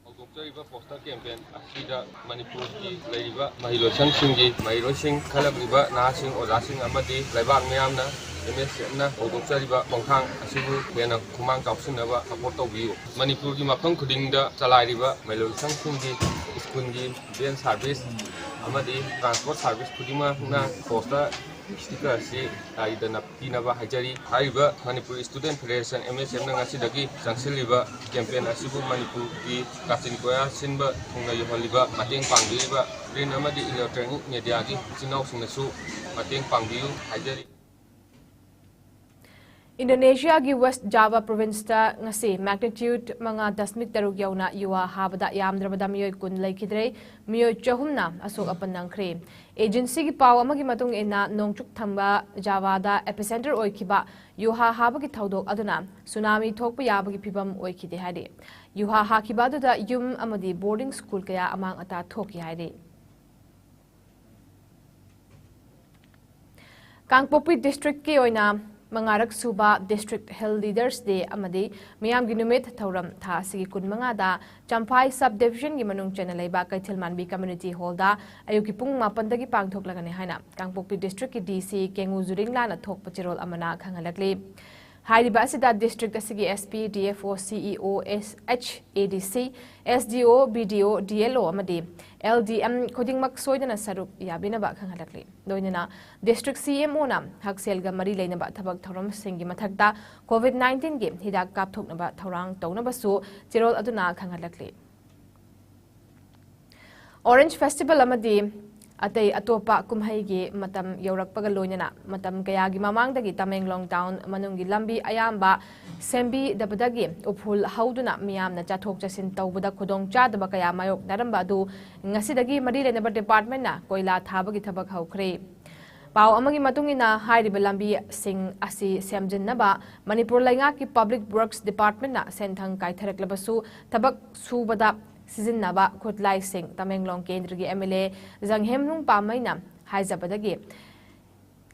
ꯍꯧꯗꯣꯛꯆꯔꯤꯕ poster campaign ꯑꯁꯤꯗ ꯃꯅꯤꯄꯨꯔꯒꯤ ꯂꯩꯔꯤꯕ ꯃꯍꯩꯂꯣꯏꯁꯪꯁꯤꯡꯒꯤ ꯃꯍꯩꯔꯣꯏꯁꯤꯡ, ꯈꯜꯂꯛꯂꯤꯕ ꯅꯍꯥꯁꯤꯡ, ꯑꯣꯖꯥꯁꯤꯡ ꯑꯃꯗꯤ ꯂꯩꯕꯥꯛ ꯃꯤꯌꯥꯝꯅ M S F ꯅ ꯍꯧꯗꯣꯛꯆꯔꯤꯕ ꯈꯣꯡꯊꯥꯡ ꯑꯁꯤꯕꯨ ꯍꯦꯟꯅ ꯈꯨꯃꯥꯡ ꯆꯥꯎꯁꯤꯟꯅꯕ support ꯇꯧꯕꯤꯌꯨ꯫ ꯃꯅꯤꯄꯨꯔꯒꯤ ꯃꯐꯝ ꯈꯨꯗꯤꯡꯗ ꯆꯂꯥꯏꯔꯤꯕ ꯃꯍꯩꯂꯣꯏꯁꯪꯁꯤꯡꯒꯤ, ꯁ꯭ꯀꯨꯜꯒꯤ van service ꯑꯃꯗꯤ transport service ꯈꯨꯗꯤꯡꯃꯛꯅ poster sticker ꯑꯁꯤ ꯒꯥꯔꯤꯗ ꯅꯞꯄꯤꯅꯕ ꯍꯥꯏꯖꯔꯤ꯫ ꯍꯥꯏꯔꯤꯕ Manipur Student Federation, M S F ꯅ ꯉꯁꯤꯗꯒꯤ ꯆꯪꯁꯤꯜꯂꯤꯕ campaign ꯑꯁꯤꯕꯨ ꯃꯅꯤꯄꯨꯔꯒꯤ ꯀꯥꯆꯤꯟ ꯀꯣꯌꯥ ꯁꯤꯟꯕ ꯊꯨꯡꯅ ꯌꯧꯍꯜꯂꯤꯕ, ꯃꯇꯦꯡ ꯄꯥꯡꯕꯤꯔꯤꯕ print ꯑꯃꯗꯤ electronic media ꯒꯤ ꯏꯆꯤꯟ ꯏꯅꯥꯎꯁꯤꯡꯅꯁꯨ ꯃꯇꯦꯡ ꯄꯥꯡꯕꯤꯌꯨ ꯍꯥꯏꯖꯔꯤ꯫ ꯏꯟꯗꯣꯅꯦꯁꯤꯌꯥꯒꯤ ꯋꯦꯁ꯭ꯠ ꯖꯥꯚꯥ ꯄ꯭ꯔꯣꯚꯤꯟꯁꯇ ꯉꯁꯤ magnitude ꯃꯉꯥ ꯗꯁꯃꯤꯛ ꯇꯔꯨꯛ ꯌꯧꯅ ꯌꯨꯍꯥ ꯍꯥꯕꯗ ꯌꯥꯝꯗ꯭ꯔꯕꯗ ꯃꯤꯑꯣꯏ ꯀꯨꯟ ꯂꯩꯈꯤꯗ꯭ꯔꯦ, ꯃꯤꯑꯣꯏ ꯆꯍꯨꯝꯅ ꯑꯁꯣꯛ ꯑꯄꯟ ꯅꯪꯈ꯭ꯔꯦ꯫ ꯑꯦꯖꯦꯟꯁꯤꯒꯤ ꯄꯥꯎ ꯑꯃꯒꯤ ꯃꯇꯨꯡ ꯏꯟꯅ, ꯅꯣꯡꯆꯨꯞ ꯊꯪꯕ ꯖꯥꯚꯥꯗ epicenter ꯑꯣꯏꯈꯤꯕ ꯌꯨꯍꯥ ꯍꯥꯕꯒꯤ ꯊꯧꯗꯣꯛ ꯑꯗꯨꯅ ꯁꯨꯅꯥꯃꯤ ꯊꯣꯛꯄ ꯌꯥꯕꯒꯤ ꯐꯤꯚꯝ ꯑꯣꯏꯈꯤꯗꯦ ꯍꯥꯏꯔꯤ꯫ ꯌꯨꯍꯥ ꯍꯥꯈꯤꯕ ꯑꯗꯨꯗ ꯌꯨꯝ ꯑꯃꯗꯤ boarding school ꯀꯌꯥ ꯑꯃꯥꯡ ꯑꯇꯥ ꯊꯣꯛꯈꯤ ꯍꯥꯏꯔꯤ꯫ ꯀꯥꯡꯄꯣꯛꯄꯤ ꯗꯤꯁꯇ꯭ꯔꯤꯛꯀꯤ ꯑꯣꯏꯅ ꯃꯉꯥꯔꯛ ꯁꯨꯕ District Health Leaders Day ꯑꯃꯗꯤ ꯃꯤꯌꯥꯝꯒꯤ ꯅꯨꯃꯤꯠ ꯊꯧꯔꯝ ꯊꯥ ꯑꯁꯤꯒꯤ ꯀꯨꯟꯃꯉꯥꯗ ꯆꯝꯐꯥꯏ Sub Divisionꯒꯤ ꯃꯅꯨꯡ ꯆꯟꯅ ꯂꯩꯕ ꯀꯩꯊꯦꯜ ꯃꯥꯟꯕꯤ Community Hallꯗ ꯑꯌꯨꯛꯀꯤ ꯄꯨꯡ ꯃꯥꯄꯟꯗꯒꯤ ꯄꯥꯡꯊꯣꯛꯂꯒꯅꯤ ꯍꯥꯏꯅ ꯀꯥꯡꯄꯣꯛꯄꯤ ꯗꯤꯁꯇ꯭ꯔꯤꯛꯀꯤ DC ꯀꯦꯡꯉꯨ ꯖꯨꯔꯤꯡꯂꯥꯅ ꯊꯣꯛꯄ ꯆꯦꯔꯣꯜ ꯑꯃꯅ ꯈꯪꯍꯜꯂꯛꯂꯤ꯫ ꯍꯥꯏꯔꯤꯕ ꯑꯁꯤꯗ ꯗꯤꯁꯇ꯭ꯔꯤꯛ ꯑꯁꯤꯒꯤ SP, DFO, CEO, SHADC, SDO, BDO, DLO ꯑꯃꯗꯤ LDM ꯈꯨꯗꯤꯡꯃꯛ ꯁꯣꯏꯗꯅ ꯁꯔꯨꯛ ꯌꯥꯕꯤꯅꯕ ꯈꯪꯍꯜꯂꯛꯂꯤ꯫ ꯂꯣꯏꯅꯅ ꯗꯤꯁꯇ꯭ꯔꯤꯛ CMOꯅ ꯍꯛꯁꯦꯜꯒ ꯃꯔꯤ ꯂꯩꯅꯕ ꯊꯕꯛ ꯊꯧꯔꯝꯁꯤꯡꯒꯤ ꯃꯊꯛꯇ COVID nineteenꯒꯤ ꯍꯤꯗꯥꯛ ꯀꯥꯞꯊꯣꯛꯅꯕ ꯊꯧꯔꯥꯡ ꯇꯧꯅꯕꯁꯨ ꯆꯦꯔꯣꯜ ꯑꯗꯨꯅ ꯈꯪꯍꯜꯂꯛꯂꯤ꯫ Orange Festival ꯑꯃꯗꯤ ꯑꯇꯩ ꯑꯇꯣꯞꯄ ꯀꯨꯝꯍꯩꯒꯤ ꯃꯇꯝ ꯌꯧꯔꯛꯄꯒ ꯂꯣꯏꯅꯅ ꯃꯇꯝ ꯀꯌꯥꯒꯤ ꯃꯃꯥꯡꯗꯒꯤ ꯇꯃꯦꯡꯂꯣꯡ town ꯃꯅꯨꯡꯒꯤ ꯂꯝꯕꯤ ꯑꯌꯥꯝꯕ ꯁꯦꯝꯕꯤꯗꯕꯗꯒꯤ ꯎꯐꯨꯜ ꯍꯧꯗꯨꯅ ꯃꯤꯌꯥꯝꯅ ꯆꯠꯊꯣꯛ ꯆꯠꯁꯤꯟ ꯇꯧꯕꯗ ꯈꯨꯗꯣꯡ ꯆꯥꯗꯕ ꯀꯌꯥ ꯃꯥꯌꯣꯛꯅꯔꯝꯕ ꯑꯗꯨ ꯉꯁꯤꯗꯒꯤ ꯃꯔꯤ ꯂꯩꯅꯕ departmentꯅ ꯀꯣꯏꯂꯥ ꯊꯥꯕꯒꯤ ꯊꯕꯛ ꯍꯧꯈ꯭ꯔꯦ꯫ ꯄꯥꯎ ꯑꯃꯒꯤ ꯃꯇꯨꯡ ꯏꯟꯅ, ꯍꯥꯏꯔꯤꯕ ꯂꯝꯕꯤꯁꯤꯡ ꯑꯁꯤ ꯁꯦꯝꯖꯤꯟꯅꯕ ꯃꯅꯤꯄꯨꯔ ꯂꯩꯉꯥꯛꯀꯤ Public Works Departmentꯅ ꯁꯦꯟꯊꯪ ꯀꯥꯏꯊꯔꯛꯂꯕꯁꯨ, ꯊꯕꯛ ꯁꯨꯕꯗ ꯁꯤꯖꯤꯟꯅꯕ ꯈꯨꯠꯂꯥꯏꯁꯤꯡ ꯇꯃꯦꯡꯂꯣꯡ ꯀꯦꯟꯗ꯭ꯔꯒꯤ MLA ꯖꯪꯍꯦꯝꯅꯨꯡ ꯄꯥꯝꯃꯩꯅ ꯍꯥꯏꯖꯕꯗꯒꯤ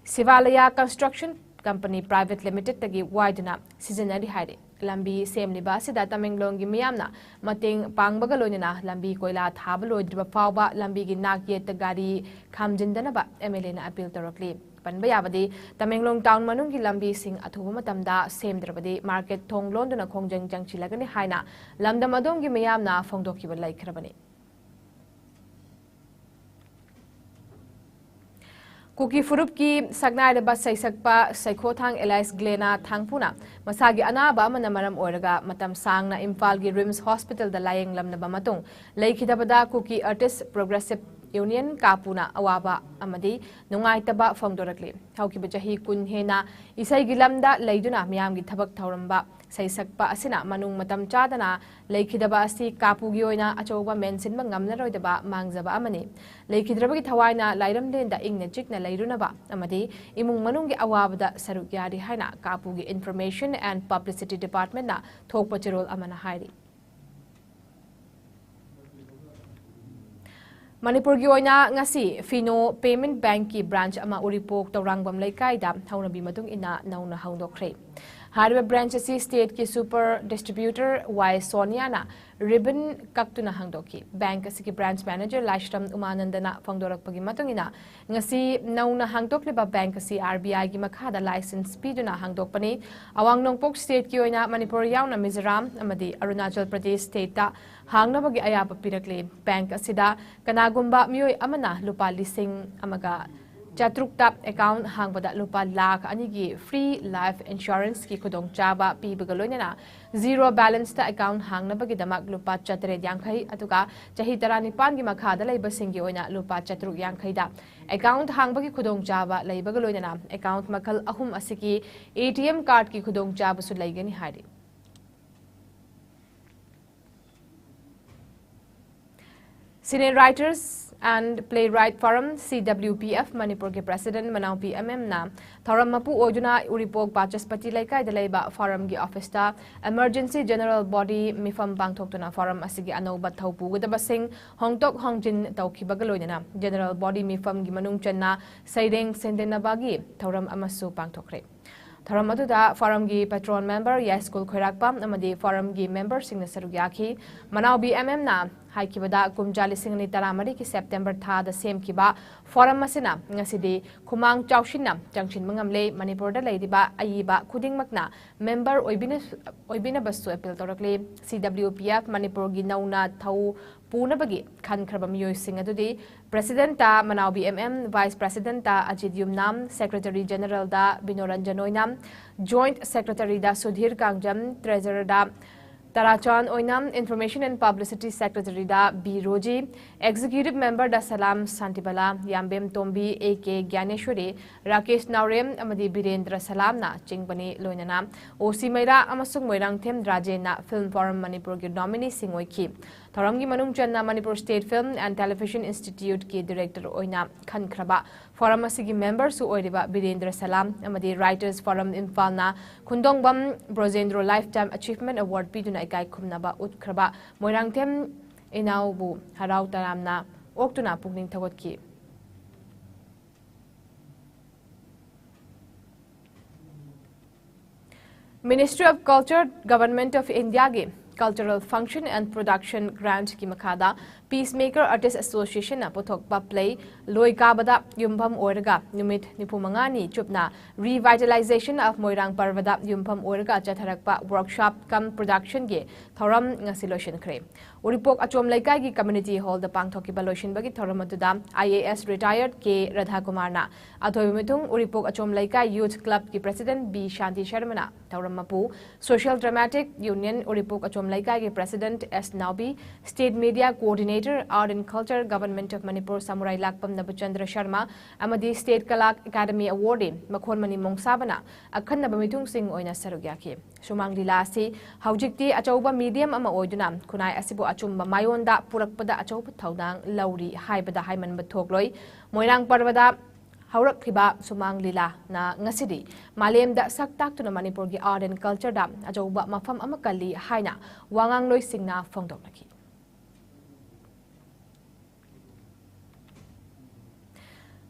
ꯁꯤꯚꯥꯂꯌꯥ Construction Company Private Limitedꯇꯒꯤ ꯋꯥꯏꯗꯨꯅ ꯁꯤꯖꯤꯟꯅꯔꯤ ꯍꯥꯏꯔꯤ꯫ ꯂꯝꯕꯤ ꯁꯦꯝꯂꯤꯕ ꯑꯁꯤꯗ ꯇꯃꯦꯡꯂꯣꯡꯒꯤ ꯃꯤꯌꯥꯝꯅ ꯃꯇꯦꯡ ꯄꯥꯡꯕꯒ ꯂꯣꯏꯅꯅ ꯂꯝꯕꯤ ꯀꯣꯏꯂꯥ ꯊꯥꯕ ꯂꯣꯏꯗ꯭ꯔꯤꯕ ꯐꯥꯎꯕ ꯂꯝꯕꯤꯒꯤ ꯅꯥꯛ ꯌꯦꯠꯇ ꯒꯥꯔꯤ ꯈꯥꯝꯖꯤꯟꯗꯅꯕ MLAꯅ appeal ꯇꯧꯔꯛꯂꯤ꯫ ꯄꯟꯕ ꯌꯥꯕꯗꯤ, ꯇꯃꯦꯡꯂꯣꯡ town ꯃꯅꯨꯡꯒꯤ ꯂꯝꯕꯤꯁꯤꯡ ꯑꯊꯨꯕ ꯃꯇꯝꯗ ꯁꯦꯝꯗ꯭ꯔꯕꯗꯤ market ꯊꯣꯡ ꯂꯣꯟꯗꯨꯅ ꯈꯣꯡꯖꯪ ꯆꯪꯁꯤꯜꯂꯒꯅꯤ ꯍꯥꯏꯅ ꯂꯝꯗꯝ ꯑꯗꯣꯝꯒꯤ ꯃꯤꯌꯥꯝꯅ ꯐꯣꯡꯗꯣꯛꯈꯤꯕ ꯂꯩꯈ꯭ꯔꯕꯅꯤ꯫ ꯀꯨꯀꯤ ꯐꯨꯔꯨꯞꯀꯤ ꯁꯛꯅꯥꯏꯔꯕ ꯁꯩꯁꯛꯄ ꯁꯩꯈꯣꯊꯥꯡ ꯑꯦꯂꯥꯏꯁ ꯒ꯭ꯂꯦꯅꯥ ꯊꯥꯡꯐꯨꯅ ꯃꯁꯥꯒꯤ ꯑꯅꯥꯕ ꯑꯃꯅ ꯃꯔꯝ ꯑꯣꯏꯔꯒ ꯃꯇꯝ ꯁꯥꯡꯅ ꯏꯝꯐꯥꯜꯒꯤ RIMS Hospitalꯗ ꯂꯥꯌꯦꯡꯂꯝꯂꯕ ꯃꯇꯨꯡ ꯂꯩꯈꯤꯗꯕꯗ ꯀꯨꯀꯤ Artist Progressive Union ꯀꯥꯄꯨꯅ ꯑꯋꯥꯕ ꯑꯃꯗꯤ ꯅꯨꯡꯉꯥꯏꯇꯕ ꯐꯣꯡꯗꯣꯔꯛꯂꯤ꯫ ꯍꯧꯈꯤꯕ ꯆꯍꯤ ꯀꯨꯟ ꯍꯦꯟꯅ ꯏꯁꯩꯒꯤ ꯂꯝꯗ ꯂꯩꯗꯨꯅ ꯃꯤꯌꯥꯝꯒꯤ ꯊꯕꯛ ꯊꯧꯔꯝꯕ ꯁꯩꯁꯛꯄ ꯑꯁꯤꯅ ꯃꯅꯨꯡ ꯃꯇꯝ ꯆꯥꯗꯅ ꯂꯩꯈꯤꯗꯕ ꯑꯁꯤ ꯀꯥꯄꯨꯒꯤ ꯑꯣꯏꯅ ꯑꯆꯧꯕ ꯃꯦꯟꯁꯤꯟꯕ ꯉꯝꯂꯔꯣꯏꯗꯕ ꯃꯥꯡꯖꯕ ꯑꯃꯅꯤ꯫ ꯂꯩꯈꯤꯗ꯭ꯔꯕꯒꯤ ꯊꯋꯥꯏꯅ ꯂꯥꯏꯔꯝꯂꯦꯟꯗ ꯏꯪꯅ ꯆꯤꯛꯅ ꯂꯩꯔꯨꯅꯕ ꯑꯃꯗꯤ ꯏꯃꯨꯡ ꯃꯅꯨꯡꯒꯤ ꯑꯋꯥꯕꯗ ꯁꯔꯨꯛ ꯌꯥꯔꯤ ꯍꯥꯏꯅ ꯀꯥꯄꯨꯒꯤ Information and Publicity Departmentꯅ ꯊꯣꯛꯄ ꯆꯦꯔꯣꯜ ꯑꯃꯅ ꯍꯥꯏꯔꯤ꯫ ꯃꯅꯤꯄꯨꯔꯒꯤ ꯑꯣꯏꯅ ꯉꯁꯤ ꯐꯤꯅꯣ Payment Bankꯀꯤ branch ꯑꯃ ꯎꯔꯤꯄꯣꯛ ꯇꯧꯔꯥꯡꯕꯝ ꯂꯩꯀꯥꯏꯗ ꯍꯧꯅꯕꯤ ꯃꯇꯨꯡ ꯏꯟꯅ ꯅꯧꯅ ꯍꯥꯡꯗꯣꯛꯈ꯭ꯔꯦ꯫ ꯍꯥꯏꯔꯤꯕ branch ꯑꯁꯤ stateꯀꯤ super distributor ꯋꯥꯏ ꯁꯣꯅꯤꯌꯥꯅ ribbon ꯀꯛꯇꯨꯅ ꯍꯥꯡꯗꯣꯛꯈꯤ꯫ Bank ꯑꯁꯤꯒꯤ branch manager ꯂꯥꯏꯁ꯭ꯔꯝ ꯎꯃꯥꯅꯟꯗꯅ ꯐꯣꯡꯗꯣꯔꯛꯄꯒꯤ ꯃꯇꯨꯡ ꯏꯟꯅ, ꯉꯁꯤ ꯅꯧꯅ ꯍꯥꯡꯗꯣꯛꯂꯤꯕ bank ꯑꯁꯤ RBIꯒꯤ ꯃꯈꯥꯗ license ꯄꯤꯗꯨꯅ ꯍꯥꯡꯗꯣꯛꯄꯅꯤ꯫ ꯑꯋꯥꯡ ꯅꯣꯡꯄꯣꯛ stateꯀꯤ ꯑꯣꯏꯅ ꯃꯅꯤꯄꯨꯔ ꯌꯥꯎꯅ ꯃꯤꯖꯣꯔꯥꯝ ꯑꯃꯗꯤ ꯑꯔꯨꯅꯥꯆꯜ ꯄ꯭ꯔꯗꯦꯁ stateꯇ ꯍꯥꯡꯅꯕꯒꯤ ꯑꯌꯥꯕ ꯄꯤꯔꯛꯂꯤ꯫ Bank ꯑꯁꯤꯗ ꯀꯅꯥꯒꯨꯝꯕ ꯃꯤꯑꯣꯏ ꯑꯃꯅ ꯂꯨꯄꯥ ꯂꯤꯁꯤꯡ ꯑꯃꯒ ꯆꯥꯇ꯭ꯔꯨꯛꯇ account ꯍꯥꯡꯕꯗ ꯂꯨꯄꯥ ꯂꯥꯈ ꯑꯅꯤꯒꯤ free life insuranceꯀꯤ ꯈꯨꯗꯣꯡꯆꯥꯕ ꯄꯤꯕꯒ ꯂꯣꯏꯅꯅ zero balanceꯇ account ꯍꯥꯡꯅꯕꯒꯤꯗꯃꯛ ꯂꯨꯄꯥ ꯆꯥꯇꯔꯦꯠ ꯌꯥꯡꯈꯩ, ꯑꯗꯨꯒ ꯆꯍꯤ ꯇꯔꯥꯅꯤꯄꯥꯟꯒꯤ ꯃꯈꯥꯗ ꯂꯩꯕꯁꯤꯡꯒꯤ ꯑꯣꯏꯅ ꯂꯨꯄꯥ ꯆꯥꯇ꯭ꯔꯨꯛ ꯌꯥꯡꯈꯩꯗ account ꯍꯥꯡꯕꯒꯤ ꯈꯨꯗꯣꯡꯆꯥꯕ ꯂꯩꯕꯒ ꯂꯣꯏꯅꯅ account ꯃꯈꯜ ꯑꯍꯨꯝ ꯑꯁꯤꯒꯤ ATM cardꯀꯤ ꯈꯨꯗꯣꯡꯆꯥꯕꯁꯨ ꯂꯩꯒꯅꯤ ꯍꯥꯏꯔꯤ꯫ Scene Writers and Playwright Forum, CWPF, ꯃꯅꯤꯄꯨꯔꯒꯤ president ꯃꯅꯥꯎꯄꯤ ꯑꯦꯝ ꯑꯦꯝꯅ ꯊꯧꯔꯝ ꯃꯄꯨ ꯑꯣꯏꯗꯨꯅ ꯎꯔꯤꯄꯣꯛ ꯕꯥꯆꯁꯄꯇꯤ ꯂꯩꯀꯥꯏꯗ ꯂꯩꯕ forumꯒꯤ officeꯇ emergency general body ꯃꯤꯐꯝ ꯄꯥꯡꯊꯣꯛꯇꯨꯅ forum ꯑꯁꯤꯒꯤ ꯑꯅꯧꯕ ꯊꯧ ꯄꯨꯒꯗꯕꯁꯤꯡ ꯍꯣꯡꯗꯣꯛ ꯍꯣꯡꯖꯤꯟ ꯇꯧꯈꯤꯕꯒ ꯂꯣꯏꯅꯅ general body ꯃꯤꯐꯝꯒꯤ ꯃꯅꯨꯡ ꯆꯟꯅ ꯁꯩꯔꯦꯡ ꯁꯦꯝꯗꯅꯕꯒꯤ ꯊꯧꯔꯝ ꯑꯃꯁꯨ ꯄꯥꯡꯊꯣꯛꯈ꯭ꯔꯦ꯫ ꯊꯧꯔꯝ ꯑꯗꯨꯗ forumꯒꯤ patron member ꯌꯥꯏꯁ꯭ꯀꯨꯜ ꯈꯣꯏꯔꯥꯛꯄꯝ ꯑꯃꯗꯤ forumꯒꯤ memberꯁꯤꯡꯅ ꯁꯔꯨꯛ ꯌꯥꯈꯤ꯫ ꯃꯅꯥꯎꯕꯤ ꯑꯦꯝ ꯑꯦꯝꯅ ꯍꯥꯏꯈꯤꯕꯗ, ꯀꯨꯝꯖꯥ ꯂꯤꯁꯤꯡ ꯑꯅꯤ ꯇꯔꯥꯃꯔꯤꯒꯤ September ꯊꯥꯗ ꯁꯦꯝꯈꯤꯕ forum ꯑꯁꯤꯅ ꯉꯁꯤꯗꯤ ꯈꯨꯃꯥꯡ ꯆꯥꯎꯁꯤꯟꯅ ꯆꯪꯁꯤꯟꯕ ꯉꯝꯂꯦ꯫ ꯃꯅꯤꯄꯨꯔꯗ ꯂꯩꯔꯤꯕ ꯑꯏꯕ ꯈꯨꯗꯤꯡꯃꯛꯅ member ꯑꯣꯏꯕꯤꯅ-, ꯑꯣꯏꯕꯤꯅꯕꯁꯨ appeal ꯇꯧꯔꯛꯂꯤ꯫ CWPF ꯃꯅꯤꯄꯨꯔꯒꯤ ꯅꯧꯅ ꯊꯧ ꯄꯨꯅꯕꯒꯤ ꯈꯟꯈ꯭ꯔꯕ ꯃꯤꯑꯣꯏꯁꯤꯡ ꯑꯗꯨꯗꯤ presidentꯇ ꯃꯅꯥꯎꯕꯤ ꯑꯦꯝ ꯑꯦꯝ, vice presidentꯇ ꯑꯖꯤꯠ ꯌꯨꯝꯅꯥꯝ, secretary generalꯗ ꯕꯤꯅꯣꯔꯟꯖꯟ ꯑꯣꯏꯅꯥꯝ, joint secretaryꯗ ꯁꯨꯙꯤꯔ ꯀꯥꯡꯖꯝ, treasurerꯗ ꯇꯔꯥꯆꯥꯟ ꯑꯣꯏꯅ Information and Publicity Secretary ꯗ ꯕꯤ ꯔꯣꯖꯤ, Executive Member ꯗ ꯁꯂꯥꯝ ꯁꯥꯟꯇꯤꯕꯂꯥ, ꯌꯥꯝꯕꯦꯝ ꯇꯣꯝꯕꯤ, ꯑꯦ ꯀꯦ ꯒ꯭ꯌꯥꯅꯦꯁ꯭ꯋꯔꯤ, ꯔꯥꯀꯦꯁ ꯅꯥꯎꯔꯦꯝ ꯑꯃꯗꯤ ꯕꯤꯔꯦꯟꯗ꯭ꯔ ꯁꯂꯥꯝꯅ ꯆꯤꯡꯕꯅꯤ꯫ ꯂꯣꯏꯅꯅ ꯑꯣ ꯁꯤ ꯃꯩꯔꯥ ꯑꯃꯁꯨꯡ ꯃꯣꯏꯔꯥꯡꯊꯦꯝ ꯔꯥꯖꯦꯟꯅ Film Forum ꯃꯅꯤꯄꯨꯔꯒꯤ nominee ꯁꯤꯡ ꯑꯣꯏꯈꯤ꯫ ꯊꯧꯔꯝꯒꯤ ꯃꯅꯨꯡ ꯆꯟꯅ Manipur State Film and Television Institute ꯀꯤ Director ꯑꯣꯏꯅ ꯈꯟꯈ꯭ꯔꯕ Forum ꯑꯁꯤꯒꯤ member ꯁꯨ ꯑꯣꯏꯔꯤꯕ ꯕꯤꯔꯦꯟꯗ꯭ꯔ ꯁꯂꯥꯝ ꯑꯃꯗꯤ Writers Forum ꯏꯝꯐꯥꯜꯅ ꯈꯨꯟꯗꯣꯡꯕꯝ ꯕ꯭ꯔꯣꯖꯦꯟꯗ꯭ꯔꯣ Lifetime Achievement Award ꯄꯤꯗꯨꯅ ꯏꯀꯥꯏ ꯈꯨꯝꯅꯕ ꯎꯠꯈ꯭ꯔꯕ ꯃꯣꯏꯔꯥꯡꯊꯦꯝ ꯏꯅꯥꯎꯕꯨ ꯍꯔꯥꯎ ꯇꯌꯥꯝꯅ ꯑꯣꯛꯇꯨꯅ ꯄꯨꯛꯅꯤꯡ ꯊꯧꯒꯠꯈꯤ꯫ Ministry of Culture, Government of India ꯒꯤ Cultural Function and Production Grant ꯀꯤ ꯃꯈꯥꯗ Peacemaker Artist Association ꯅ ꯄꯨꯊꯣꯛꯄ play ꯂꯣꯏ ꯀꯥꯕꯗ ꯌꯨꯝꯐꯝ ꯑꯣꯏꯔꯒ ꯅꯨꯃꯤꯠ ꯅꯤꯐꯨ ꯃꯉꯥꯅꯤ ꯆꯨꯞꯅ Revitalization of ꯃꯣꯏꯔꯥꯡ ꯄꯔꯕꯗ ꯌꯨꯝꯐꯝ ꯑꯣꯏꯔꯒ ꯆꯠꯊꯔꯛꯄ workshop cum production ꯒꯤ ꯊꯧꯔꯝ ꯉꯁꯤ ꯂꯣꯏꯁꯤꯟꯈ꯭ꯔꯦ꯫ ꯎꯔꯤꯄꯣꯛ ꯑꯆꯣꯝ ꯂꯩꯀꯥꯏꯒꯤ community hall ꯗ ꯄꯥꯡꯊꯣꯛꯈꯤꯕ ꯂꯣꯏꯁꯤꯟꯕꯒꯤ ꯊꯧꯔꯝ ꯑꯗꯨꯗ I A S retired ꯀꯦ ꯔꯥꯙꯥꯀꯨꯃꯥꯔꯅ ꯑꯊꯣꯏꯕ ꯃꯤꯊꯨꯡ ꯎꯔꯤꯄꯣꯛ ꯑꯆꯣꯝ ꯂꯩꯀꯥꯏ Youth Club ꯀꯤ President ꯕꯤ ꯁꯥꯟꯇꯤ ꯁꯔꯃꯅ ꯊꯧꯔꯝ ꯃꯄꯨ, Social Dramatic Union ꯎꯔꯤꯄꯣꯛ ꯑꯆꯣꯝ ꯂꯩꯀꯥꯏꯒꯤ President S ꯅꯥꯎꯕꯤ, State Media Coordinator, Art and Culture, Government of Manipur ꯁꯃꯨꯔꯥꯏ ꯂꯥꯛꯄꯝ ꯅꯕꯆꯟꯗ꯭ꯔ ꯁꯔꯃ ꯑꯃꯗꯤ State ꯀꯂꯥ ꯑꯦꯀꯥꯗꯃꯤ awardee ꯃꯈꯣꯟꯃꯅꯤ ꯃꯣꯡꯁꯥꯕꯅ ꯑꯈꯟꯅꯕ ꯃꯤꯊꯨꯡꯁꯤꯡ ꯑꯣꯏꯅ ꯁꯔꯨꯛ ꯌꯥꯈꯤ꯫ ꯁꯨꯃꯥꯡ ꯂꯤꯂꯥ ꯑꯁꯤ ꯍꯧꯖꯤꯛꯇꯤ ꯑꯆꯧꯕ medium ꯑꯃ ꯑꯣꯏꯗꯨꯅ ꯈꯨꯟꯅꯥꯏ ꯑꯁꯤꯕꯨ ꯑꯆꯨꯝꯕ ꯃꯥꯏꯑꯣꯟꯗ ꯄꯨꯔꯛꯄꯗ ꯑꯆꯧꯕ ꯊꯧꯗꯥꯡ ꯂꯧꯔꯤ ꯍꯥꯏꯕꯗ ꯍꯥꯏꯃꯟꯕ ꯊꯣꯛꯂꯣꯏ꯫ ꯃꯣꯏꯔꯥꯡ ꯄꯔꯕꯗ ꯍꯧꯔꯛꯂꯤꯕ ꯁꯨꯃꯥꯡ ꯂꯤꯂꯥꯅ ꯉꯁꯤꯗꯤ ꯃꯥꯂꯦꯝꯗ ꯁꯛ ꯇꯥꯛꯇꯨꯅ ꯃꯅꯤꯄꯨꯔꯒꯤ art and culture ꯗ ꯑꯆꯧꯕ ꯃꯐꯝ ꯑꯃ ꯀꯜꯂꯤ ꯍꯥꯏꯅ ꯋꯥꯉꯥꯡꯂꯣꯏꯁꯤꯡꯅ ꯐꯣꯡꯗꯣꯛꯅꯈꯤ꯫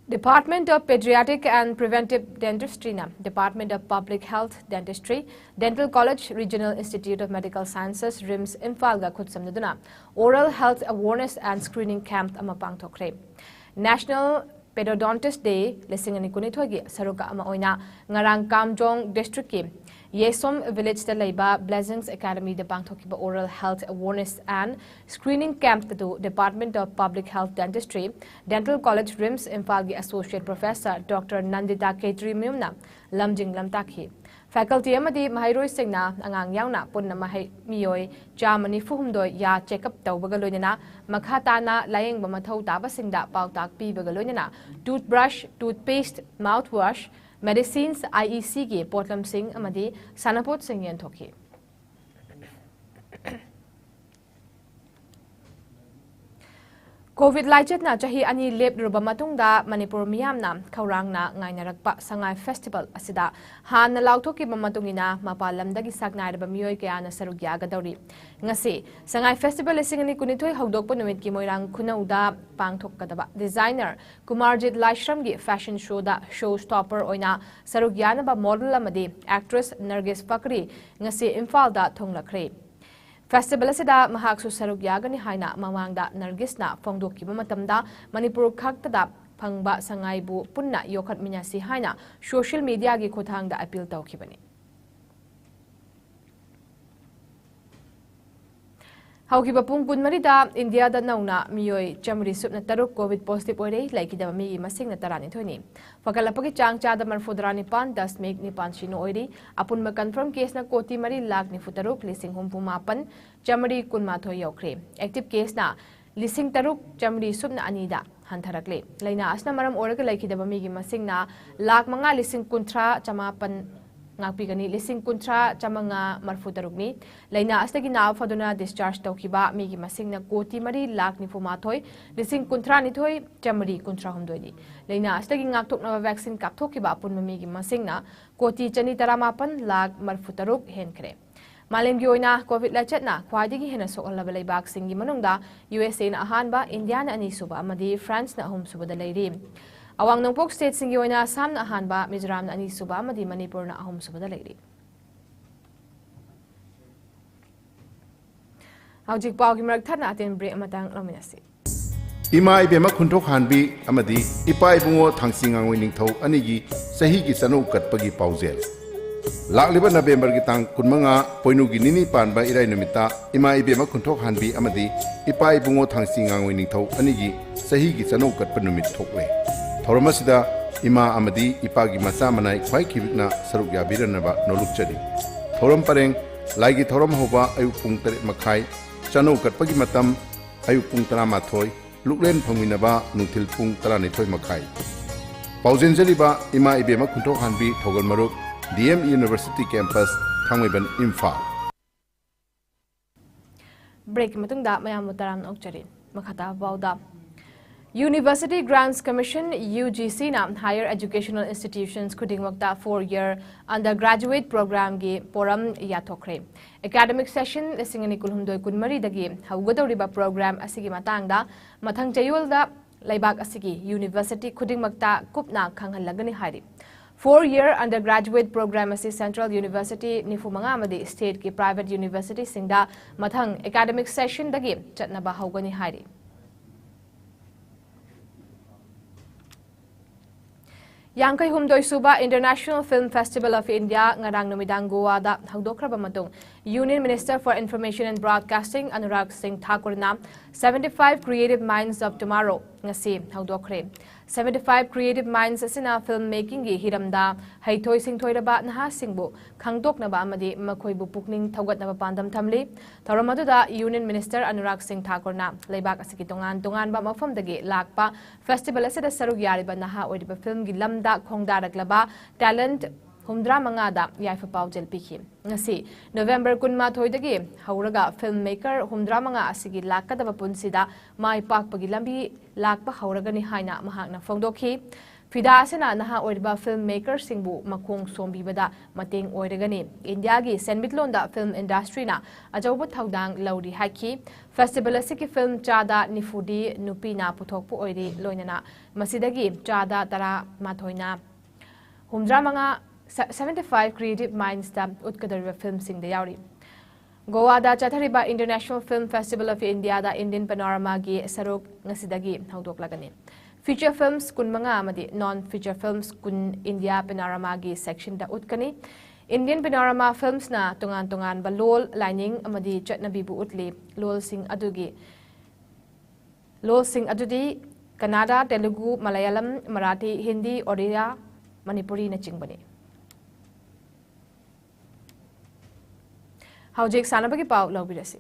Department of Pediatric and Preventive Dentistry ꯅ Department of Public Health Dentistry, Dental College, Regional Institute of Medical Sciences, RIMS ꯏꯝꯐꯥꯜꯒ ꯈꯨꯠꯁꯝꯅꯗꯨꯅ Oral Health Awareness and Screening Camp ꯑꯃ ꯄꯥꯡꯊꯣꯛꯈ꯭ꯔꯦ꯫ National Periodontist Day ꯂꯤꯁꯤꯡ ꯑꯅꯤ ꯀꯨꯟꯅꯤꯊꯣꯏꯒꯤ ꯁꯔꯨꯛ ꯑꯃ ꯑꯣꯏꯅ ꯉꯔꯥꯡ ꯀꯥꯝꯖꯣꯡ district ꯀꯤ ꯌꯦꯁꯣꯝ village ꯇ ꯂꯩꯕ Blessings Academy ꯗ ꯄꯥꯡꯊꯣꯛꯈꯤꯕ Oral Health Awareness and Screening Camp ꯑꯗꯨ Department of Public Health Dentistry, Dental College, RIMS ꯏꯝꯐꯥꯜꯒꯤ Associate Professor Doctor ꯅꯟꯗꯤꯇꯥ ꯀꯦꯇ꯭ꯔꯤꯃꯌꯨꯝꯅ ꯂꯝꯖꯤꯡ ꯂꯝꯇꯥꯛꯈꯤ꯫ Faculty ꯑꯃꯗꯤ ꯃꯍꯩꯔꯣꯏꯁꯤꯡꯅ ꯑꯉꯥꯡ ꯌꯥꯎꯅ ꯄꯨꯟꯅ ꯃꯍꯩ ꯃꯤꯑꯣꯏ ꯆꯥꯝꯃ ꯅꯤꯐꯨ ꯍꯨꯝꯗꯣꯏ ꯌꯥ check up ꯇꯧꯕꯒ ꯂꯣꯏꯅꯅ ꯃꯈꯥ ꯇꯥꯅ ꯂꯥꯌꯦꯡꯕ ꯃꯊꯧ ꯇꯥꯕꯁꯤꯡꯗ ꯄꯥꯎꯇꯥꯛ ꯄꯤꯕꯒ ꯂꯣꯏꯅꯅ toothbrush, toothpaste, mouthwash, medicines, IECꯒꯤ ꯄꯣꯠꯂꯝꯁꯤꯡ ꯑꯃꯗꯤ ꯁꯥꯟꯅꯄꯣꯠꯁꯤꯡ ꯌꯦꯟꯊꯣꯛꯈꯤ꯫ COVID ꯂꯥꯏꯆꯠꯅ ꯆꯍꯤ ꯑꯅꯤ ꯂꯦꯞꯂꯨꯔꯕ ꯃꯇꯨꯡꯗ ꯃꯅꯤꯄꯨꯔ ꯃꯤꯌꯥꯝꯅ ꯈꯧꯔꯥꯡꯅ ꯉꯥꯏꯅꯔꯛꯄ ꯁꯉꯥꯏ Festival ꯑꯁꯤꯗ ꯍꯥꯟꯅ ꯂꯥꯎꯊꯣꯛꯈꯤꯕ ꯃꯇꯨꯡ ꯏꯟꯅ ꯃꯄꯥꯟ ꯂꯝꯗꯒꯤ ꯁꯛꯅꯥꯏꯔꯕ ꯃꯤꯑꯣꯏ ꯀꯌꯥꯅ ꯁꯔꯨꯛ ꯌꯥꯒꯗꯧꯔꯤ꯫ ꯉꯁꯤ ꯁꯉꯥꯏ Festival ꯂꯤꯁꯤꯡ ꯑꯅꯤ ꯀꯨꯟꯅꯤꯊꯣꯏ ꯍꯧꯗꯣꯛꯄ ꯅꯨꯃꯤꯠꯀꯤ ꯃꯣꯏꯔꯥꯡ ꯈꯨꯅꯧꯗ ꯄꯥꯡꯊꯣꯛꯀꯗꯕ designer Kumarjit ꯂꯥꯏꯁ꯭ꯔꯝꯒꯤ fashion showꯗ show stopper ꯑꯣꯏꯅ ꯁꯔꯨꯛ ꯌꯥꯅꯕ model ꯑꯃꯗꯤ actress ꯅꯔꯒꯤꯁ ꯐꯀ꯭ꯔꯤ ꯉꯁꯤ ꯏꯝꯐꯥꯜꯗ ꯊꯨꯡꯂꯈ꯭ꯔꯦ꯫ Festival ꯑꯁꯤꯗ ꯃꯍꯥꯛꯁꯨ ꯁꯔꯨꯛ ꯌꯥꯒꯅꯤ ꯍꯥꯏꯅ ꯃꯃꯥꯡꯗ ꯅꯔꯒꯤꯁꯅ ꯐꯣꯡꯗꯣꯛꯈꯤꯕ ꯃꯇꯝꯗ ꯃꯅꯤꯄꯨꯔ ꯈꯛꯇꯗ ꯐꯪꯕ ꯁꯉꯥꯏꯕꯨ ꯄꯨꯟꯅ ꯌꯣꯛꯈꯠꯃꯤꯟꯅꯁꯤ ꯍꯥꯏꯅ social mediaꯒꯤ ꯈꯨꯠꯊꯥꯡꯗ appeal ꯇꯧꯈꯤꯕꯅꯤ꯫ ꯍꯧꯈꯤꯕ ꯄꯨꯡ ꯀꯨꯟꯃꯔꯤꯗ ꯏꯟꯗꯤꯌꯥꯗ ꯅꯧꯅ ꯃꯤꯑꯣꯏ ꯆꯥꯃꯔꯤ ꯁꯨꯞꯅ ꯇꯔꯨꯛ COVID positive ꯑꯣꯏꯔꯦ꯫ ꯂꯩꯈꯤꯗꯕ ꯃꯤꯒꯤ ꯃꯁꯤꯡꯅ ꯇꯔꯥꯅꯤꯊꯣꯏꯅꯤ꯫ ꯐꯒꯠꯂꯛꯄꯒꯤ ꯆꯥꯡ ꯆꯥꯗ ꯃꯔꯤꯐꯨꯇꯔꯥ ꯅꯤꯄꯥꯟ ꯗꯁꯃꯤꯛ ꯅꯤꯄꯥꯟ ꯁꯤꯅꯣ ꯑꯣꯏꯔꯤ꯫ ꯑꯄꯨꯟꯕ confirm caseꯅ ꯀꯣꯇꯤ ꯃꯔꯤ ꯂꯥꯈ ꯅꯤꯐꯨ ꯇꯔꯨꯛ ꯂꯤꯁꯤꯡ ꯍꯨꯝꯐꯨ ꯃꯥꯄꯟ ꯆꯥꯃꯔꯤ ꯀꯨꯟꯃꯥꯊꯣꯏ ꯌꯧꯈ꯭ꯔꯦ꯫ Active caseꯅ ꯂꯤꯁꯤꯡ ꯇꯔꯨꯛ ꯆꯥꯃꯔꯤ ꯁꯨꯞꯅ ꯑꯅꯤꯗ ꯍꯟꯊꯔꯛꯂꯦ꯫ ꯂꯥꯏꯅꯥ ꯑꯁꯤꯅ ꯃꯔꯝ ꯑꯣꯏꯔꯒ ꯂꯩꯈꯤꯗꯕ ꯃꯤꯒꯤ ꯃꯁꯤꯡꯅ ꯂꯥꯈ ꯃꯉꯥ ꯂꯤꯁꯤꯡ ꯀꯨꯟꯊ꯭ꯔꯥ ꯆꯃꯥꯄꯟ ꯉꯥꯛꯄꯤꯒꯅꯤ꯫ ꯂꯤꯁꯤꯡ ꯀꯨꯟꯊ꯭ꯔꯥ ꯆꯥꯃꯉꯥ ꯃꯔꯤꯐꯨ ꯇꯔꯨꯛꯅꯤ꯫ ꯂꯥꯏꯅꯥ ꯑꯁꯤꯗꯒꯤ ꯅꯥꯕ ꯐꯗꯨꯅ discharge ꯇꯧꯈꯤꯕ ꯃꯤꯒꯤ ꯃꯁꯤꯡꯅ ꯀꯣꯇꯤ ꯃꯔꯤ ꯂꯥꯈ ꯅꯤꯐꯨ ꯃꯥꯊꯣꯏ ꯂꯤꯁꯤꯡ ꯀꯨꯟꯊ꯭ꯔꯥ ꯅꯤꯊꯣꯏ ꯆꯥꯃꯔꯤ ꯀꯨꯟꯊ꯭ꯔꯥ ꯍꯨꯝꯗꯣꯏꯅꯤ꯫ ꯂꯥꯏꯅꯥ ꯑꯁꯤꯗꯒꯤ ꯉꯥꯛꯊꯣꯛꯅꯕ vaccine ꯀꯥꯞꯊꯣꯛꯈꯤꯕ ꯑꯄꯨꯟꯕ ꯃꯤꯒꯤ ꯃꯁꯤꯡꯅ ꯀꯣꯇꯤ ꯆꯅꯤ ꯇꯔꯥꯃꯥꯄꯟ ꯂꯥꯈ ꯃꯔꯤꯐꯨ ꯇꯔꯨꯛ ꯍꯦꯟꯈ꯭ꯔꯦ꯫ ꯃꯥꯂꯦꯝꯒꯤ ꯑꯣꯏꯅ COVID ꯂꯥꯏꯆꯠꯅ ꯈ꯭ꯋꯥꯏꯗꯒꯤ ꯍꯦꯟꯅ ꯁꯣꯛꯍꯜꯂꯕ ꯂꯩꯕꯥꯛꯁꯤꯡꯒꯤ ꯃꯅꯨꯡꯗ USAꯅ ꯑꯍꯥꯟꯕ, ꯏꯟꯗꯤꯌꯥꯅ ꯑꯅꯤꯁꯨꯕ ꯑꯃꯗꯤ ꯐ꯭ꯔꯥꯟꯁꯅ ꯑꯍꯨꯝꯁꯨꯕꯗ ꯂꯩꯔꯤ꯫ ꯑꯋꯥꯡ ꯅꯣꯡꯄꯣꯛ stateꯁꯤꯡꯒꯤ ꯑꯣꯏꯅ ꯑꯁꯥꯝꯅ ꯑꯍꯥꯟꯕ, ꯃꯤꯖꯣꯔꯥꯝꯅ ꯑꯅꯤꯁꯨꯕ ꯑꯃꯗꯤ ꯃꯅꯤꯄꯨꯔꯅ ꯑꯍꯨꯝꯁꯨꯕꯗ ꯂꯩꯔꯤ꯫ ꯍꯧꯖꯤꯛ ꯄꯥꯎꯒꯤ ꯃꯔꯛ ꯊꯠꯅ ꯑꯇꯦꯟ break ꯑꯃꯇꯪ ꯂꯧꯃꯤꯟꯅꯁꯤ꯫ ꯏꯃꯥ ꯏꯕꯦꯝꯃ ꯈꯨꯟꯊꯣꯛ ꯍꯥꯟꯕꯤ ꯑꯃꯗꯤ ꯏꯄꯥ ꯏꯕꯨꯡꯉꯣ ꯊꯥꯡꯆꯤ ꯉꯥꯡꯉꯣꯏ ꯅꯤꯡꯊꯧ ꯑꯅꯤꯒꯤ ꯆꯍꯤꯒꯤ ꯆꯅꯧ ꯀꯠꯄꯒꯤ ꯄꯥꯎꯖꯦꯜ꯫ ꯂꯥꯛꯂꯤꯕ ꯅꯕꯦꯝꯕꯔꯒꯤ ꯇꯥꯡ ꯀꯨꯟꯃꯉꯥ, ꯄꯣꯏꯅꯨꯒꯤ ꯅꯤꯅꯤ ꯄꯥꯟꯕ ꯏꯔꯥꯏ ꯅꯨꯃꯤꯠꯇ ꯏꯃꯥ ꯏꯕꯦꯝꯃ ꯈꯨꯟꯊꯣꯛ ꯍꯥꯟꯕꯤ ꯑꯃꯗꯤ ꯏꯄꯥ ꯏꯕꯨꯡꯉꯣ ꯊꯥꯡꯆꯤ ꯉꯥꯡꯉꯣꯏ ꯅꯤꯡꯊꯧ ꯑꯅꯤꯒꯤ ꯆꯍꯤꯒꯤ ꯆꯅꯧ ꯀꯠꯄ ꯅꯨꯃꯤꯠ ꯊꯣꯛꯂꯦ꯫ ꯊꯧꯔꯝ ꯑꯁꯤꯗ ꯏꯃꯥ ꯑꯃꯗꯤ ꯏꯄꯥꯒꯤ ꯃꯆꯥ ꯃꯅꯥꯏ ꯈ꯭ꯋꯥꯏ ꯈꯤꯕꯤꯛꯅ ꯁꯔꯨꯛ ꯌꯥꯕꯤꯔꯅꯕ ꯅꯣꯂꯨꯛꯆꯔꯤ꯫ ꯊꯧꯔꯝ ꯄꯔꯦꯡ: ꯂꯥꯏꯒꯤ ꯊꯧꯔꯝ ꯍꯧꯕ ꯑꯌꯨꯛ ꯄꯨꯡ ꯇꯔꯦꯠ ꯃꯈꯥꯏ, ꯆꯥꯅꯧ ꯀꯠꯄꯒꯤ ꯃꯇꯝ ꯑꯌꯨꯛ ꯄꯨꯡ ꯇꯔꯥꯃꯥꯊꯣꯏ, ꯂꯨꯛꯂꯦꯟ ꯐꯪꯃꯤꯟꯅꯕ ꯅꯨꯡꯊꯤꯜ ꯄꯨꯡ ꯇꯔꯥꯅꯤꯊꯣꯏ ꯃꯈꯥꯏ꯫ ꯄꯥꯎꯖꯦꯟꯖꯔꯤꯕ ꯏꯃꯥ ꯏꯕꯦꯝꯃ ꯈꯨꯟꯊꯣꯛꯍꯥꯟꯕꯤ ꯊꯧꯒꯜ ꯃꯔꯨꯞ, ꯗꯤ ꯑꯦꯝ ꯌꯨꯅꯤꯚꯔꯁꯤꯇꯤ ꯀꯦꯝꯄꯁ, ꯊꯥꯡꯃꯩꯕꯟ, ꯏꯝꯐꯥꯜ꯫ ꯕ꯭ꯔꯦꯛꯀꯤ ꯃꯇꯨꯡꯗ ꯃꯌꯥꯝꯕꯨ ꯇꯔꯥꯝꯅ ꯑꯣꯛꯆꯔꯤ꯫ ꯃꯈꯥ ꯇꯥꯕ ꯄꯥꯎꯗ, University Grants Commission, UGCꯅ higher educational institutions ꯈꯨꯗꯤꯡꯃꯛꯇ four year undergraduate programꯒꯤ ꯄꯣꯔꯝ ꯌꯥꯊꯣꯛꯈ꯭ꯔꯦ꯫ Academic session ꯂꯤꯁꯤꯡ ꯑꯅꯤ ꯀꯨꯟꯍꯨꯝꯗꯣꯏ ꯀꯨꯟꯃꯔꯤꯗꯒꯤ ꯍꯧꯒꯗꯧꯔꯤꯕ program ꯑꯁꯤꯒꯤ ꯃꯇꯥꯡꯗ ꯃꯊꯪ ꯆꯌꯣꯜꯗ ꯂꯩꯕꯥꯛ ꯑꯁꯤꯒꯤ university ꯈꯨꯗꯤꯡꯃꯛꯇ ꯀꯨꯞꯅ ꯈꯪꯍꯜꯂꯒꯅꯤ ꯍꯥꯏꯔꯤ꯫ Four year undergraduate program ꯑꯁꯤ central university ꯅꯤꯐꯨ ꯃꯉꯥ ꯑꯃꯗꯤ stateꯀꯤ private universityꯁꯤꯡꯗ ꯃꯊꯪ academic sessionꯗꯒꯤ ꯆꯠꯅꯕ ꯍꯧꯒꯅꯤ ꯍꯥꯏꯔꯤ꯫ ꯌꯥꯡꯈꯩ ꯍꯨꯝꯗꯣꯏ ꯁꯨꯕ International Film Festival of India ꯉꯔꯥꯡ ꯅꯨꯃꯤꯗꯥꯡ ꯒꯣꯋꯥꯗ ꯍꯧꯗꯣꯛꯈ꯭ꯔꯕ ꯃꯇꯨꯡ, Union Minister for Information and Broadcasting Anurag ꯁꯤꯡ ꯊꯥꯀꯨꯔꯅ Seventy five Creative Minds of Tomorrow ꯉꯁꯤ ꯍꯧꯗꯣꯛꯈ꯭ꯔꯦ꯫ Seventy five Creative Minds ꯑꯁꯤꯅ film makingꯒꯤ ꯍꯤꯔꯝꯗ ꯍꯩꯊꯣꯏ ꯁꯤꯡꯊꯣꯏꯔꯕ ꯅꯍꯥꯁꯤꯡꯕꯨ ꯈꯪꯗꯣꯛꯅꯕ ꯑꯃꯗꯤ ꯃꯈꯣꯏꯕꯨ ꯄꯨꯛꯅꯤꯡ ꯊꯧꯒꯠꯅꯕ ꯄꯥꯟꯗꯝ ꯊꯝꯂꯤ꯫ ꯊꯧꯔꯝ ꯑꯗꯨꯗ Union Minister ꯑꯅꯨꯔꯥꯒ ꯁꯤꯡ ꯊꯥꯀꯨꯔꯅ ꯂꯩꯕꯥꯛ ꯑꯁꯤꯒꯤ ꯇꯣꯉꯥꯟ ꯇꯣꯉꯥꯟꯕ ꯃꯐꯝꯗꯒꯤ ꯂꯥꯛꯄ festival ꯑꯁꯤꯗ ꯁꯔꯨꯛ ꯌꯥꯔꯤꯕ ꯅꯍꯥ ꯑꯣꯏꯔꯤꯕ filmꯒꯤ ꯂꯝꯗ ꯈꯣꯡꯗꯥꯔꯛꯂꯕ talent ꯍꯨꯝꯗ꯭ꯔꯥ ꯃꯉꯥꯗ ꯌꯥꯏꯐ ꯄꯥꯎꯖꯦꯜ ꯄꯤꯈꯤ꯫ ꯉꯁꯤ November ꯀꯨꯟꯃꯥꯊꯣꯏꯗꯒꯤ ꯍꯧꯔꯒ film maker ꯍꯨꯝꯗ꯭ꯔꯥ ꯃꯉꯥ ꯑꯁꯤꯒꯤ ꯂꯥꯛꯀꯗꯕ ꯄꯨꯟꯁꯤꯗ ꯃꯥꯏ ꯄꯥꯛꯄꯒꯤ ꯂꯝꯕꯤ ꯂꯥꯛꯄ ꯍꯧꯔꯒꯅꯤ ꯍꯥꯏꯅ ꯃꯍꯥꯛꯅ ꯐꯣꯡꯗꯣꯛꯈꯤ꯫ ꯐꯤꯗꯥ ꯑꯁꯤꯅ ꯅꯍꯥ ꯑꯣꯏꯔꯤꯕ film makerꯁꯤꯡꯕꯨ ꯃꯈꯣꯡ ꯁꯣꯝꯕꯤꯕꯗ ꯃꯇꯦꯡ ꯑꯣꯏꯔꯒꯅꯤ꯫ ꯏꯟꯗꯤꯌꯥꯒꯤ ꯁꯦꯟꯃꯤꯠꯂꯣꯟꯗ film industryꯅ ꯑꯆꯧꯕ ꯊꯧꯗꯥꯡ ꯂꯧꯔꯤ ꯍꯥꯏꯈꯤ꯫ Festival ꯑꯁꯤꯒꯤ film ꯆꯥꯗ ꯅꯤꯐꯨꯗꯤ ꯅꯨꯄꯤꯅ ꯄꯨꯊꯣꯛꯄ ꯑꯣꯏꯔꯤ, ꯂꯣꯏꯅꯅ ꯃꯁꯤꯗꯒꯤ ꯆꯥꯗ ꯇꯔꯥꯃꯥꯊꯣꯏꯅ ꯍꯨꯝꯗ꯭ꯔꯥ ꯃꯉꯥ, seventy five Creative Mindsꯇ ꯎꯠꯀꯗꯧꯔꯤꯕ filmꯁꯤꯡꯗ ꯌꯥꯎꯔꯤ꯫ ꯒꯣꯋꯥꯗ ꯆꯠꯊꯔꯤꯕ International Film Festival of Indiaꯗ Indian Panoramaꯒꯤ ꯁꯔꯨꯛ ꯉꯁꯤꯗꯒꯤ ꯍꯧꯗꯣꯛꯂꯒꯅꯤ꯫ Feature films ꯀꯨꯟꯃꯉꯥ ꯑꯃꯗꯤ non feature films ꯀꯨꯟ India Panoramaꯒꯤ sectionꯗ ꯎꯠꯀꯅꯤ꯫ Indian Panorama filmsꯅ ꯇꯣꯉꯥꯟ ꯇꯣꯉꯥꯟꯕ ꯂꯣꯜ, ꯂꯥꯏꯅꯤꯡ ꯑꯃꯗꯤ ꯆꯠꯅꯕꯤꯕꯨ ꯎꯠꯂꯤ꯫ ꯂꯣꯜꯁꯤꯡ ꯑꯗꯨꯒꯤ ꯂꯣꯜꯁꯤꯡ ꯑꯗꯨꯗꯤ ꯀꯟꯅꯥꯗꯥ, ꯇꯦꯂꯨꯒꯨ, ꯃꯂꯌꯥꯂꯝ, ꯃꯔꯥꯊꯤ, ꯍꯤꯟꯗꯤ, ꯑꯣꯔꯤꯌꯥ, ꯃꯅꯤꯄꯨꯔꯤꯅꯆꯤꯡꯕꯅꯤ꯫ ꯍꯧꯖꯤꯛ ꯁꯥꯟꯅꯕꯒꯤ ꯄꯥꯎ ꯂꯧꯕꯤꯔꯁꯤ꯫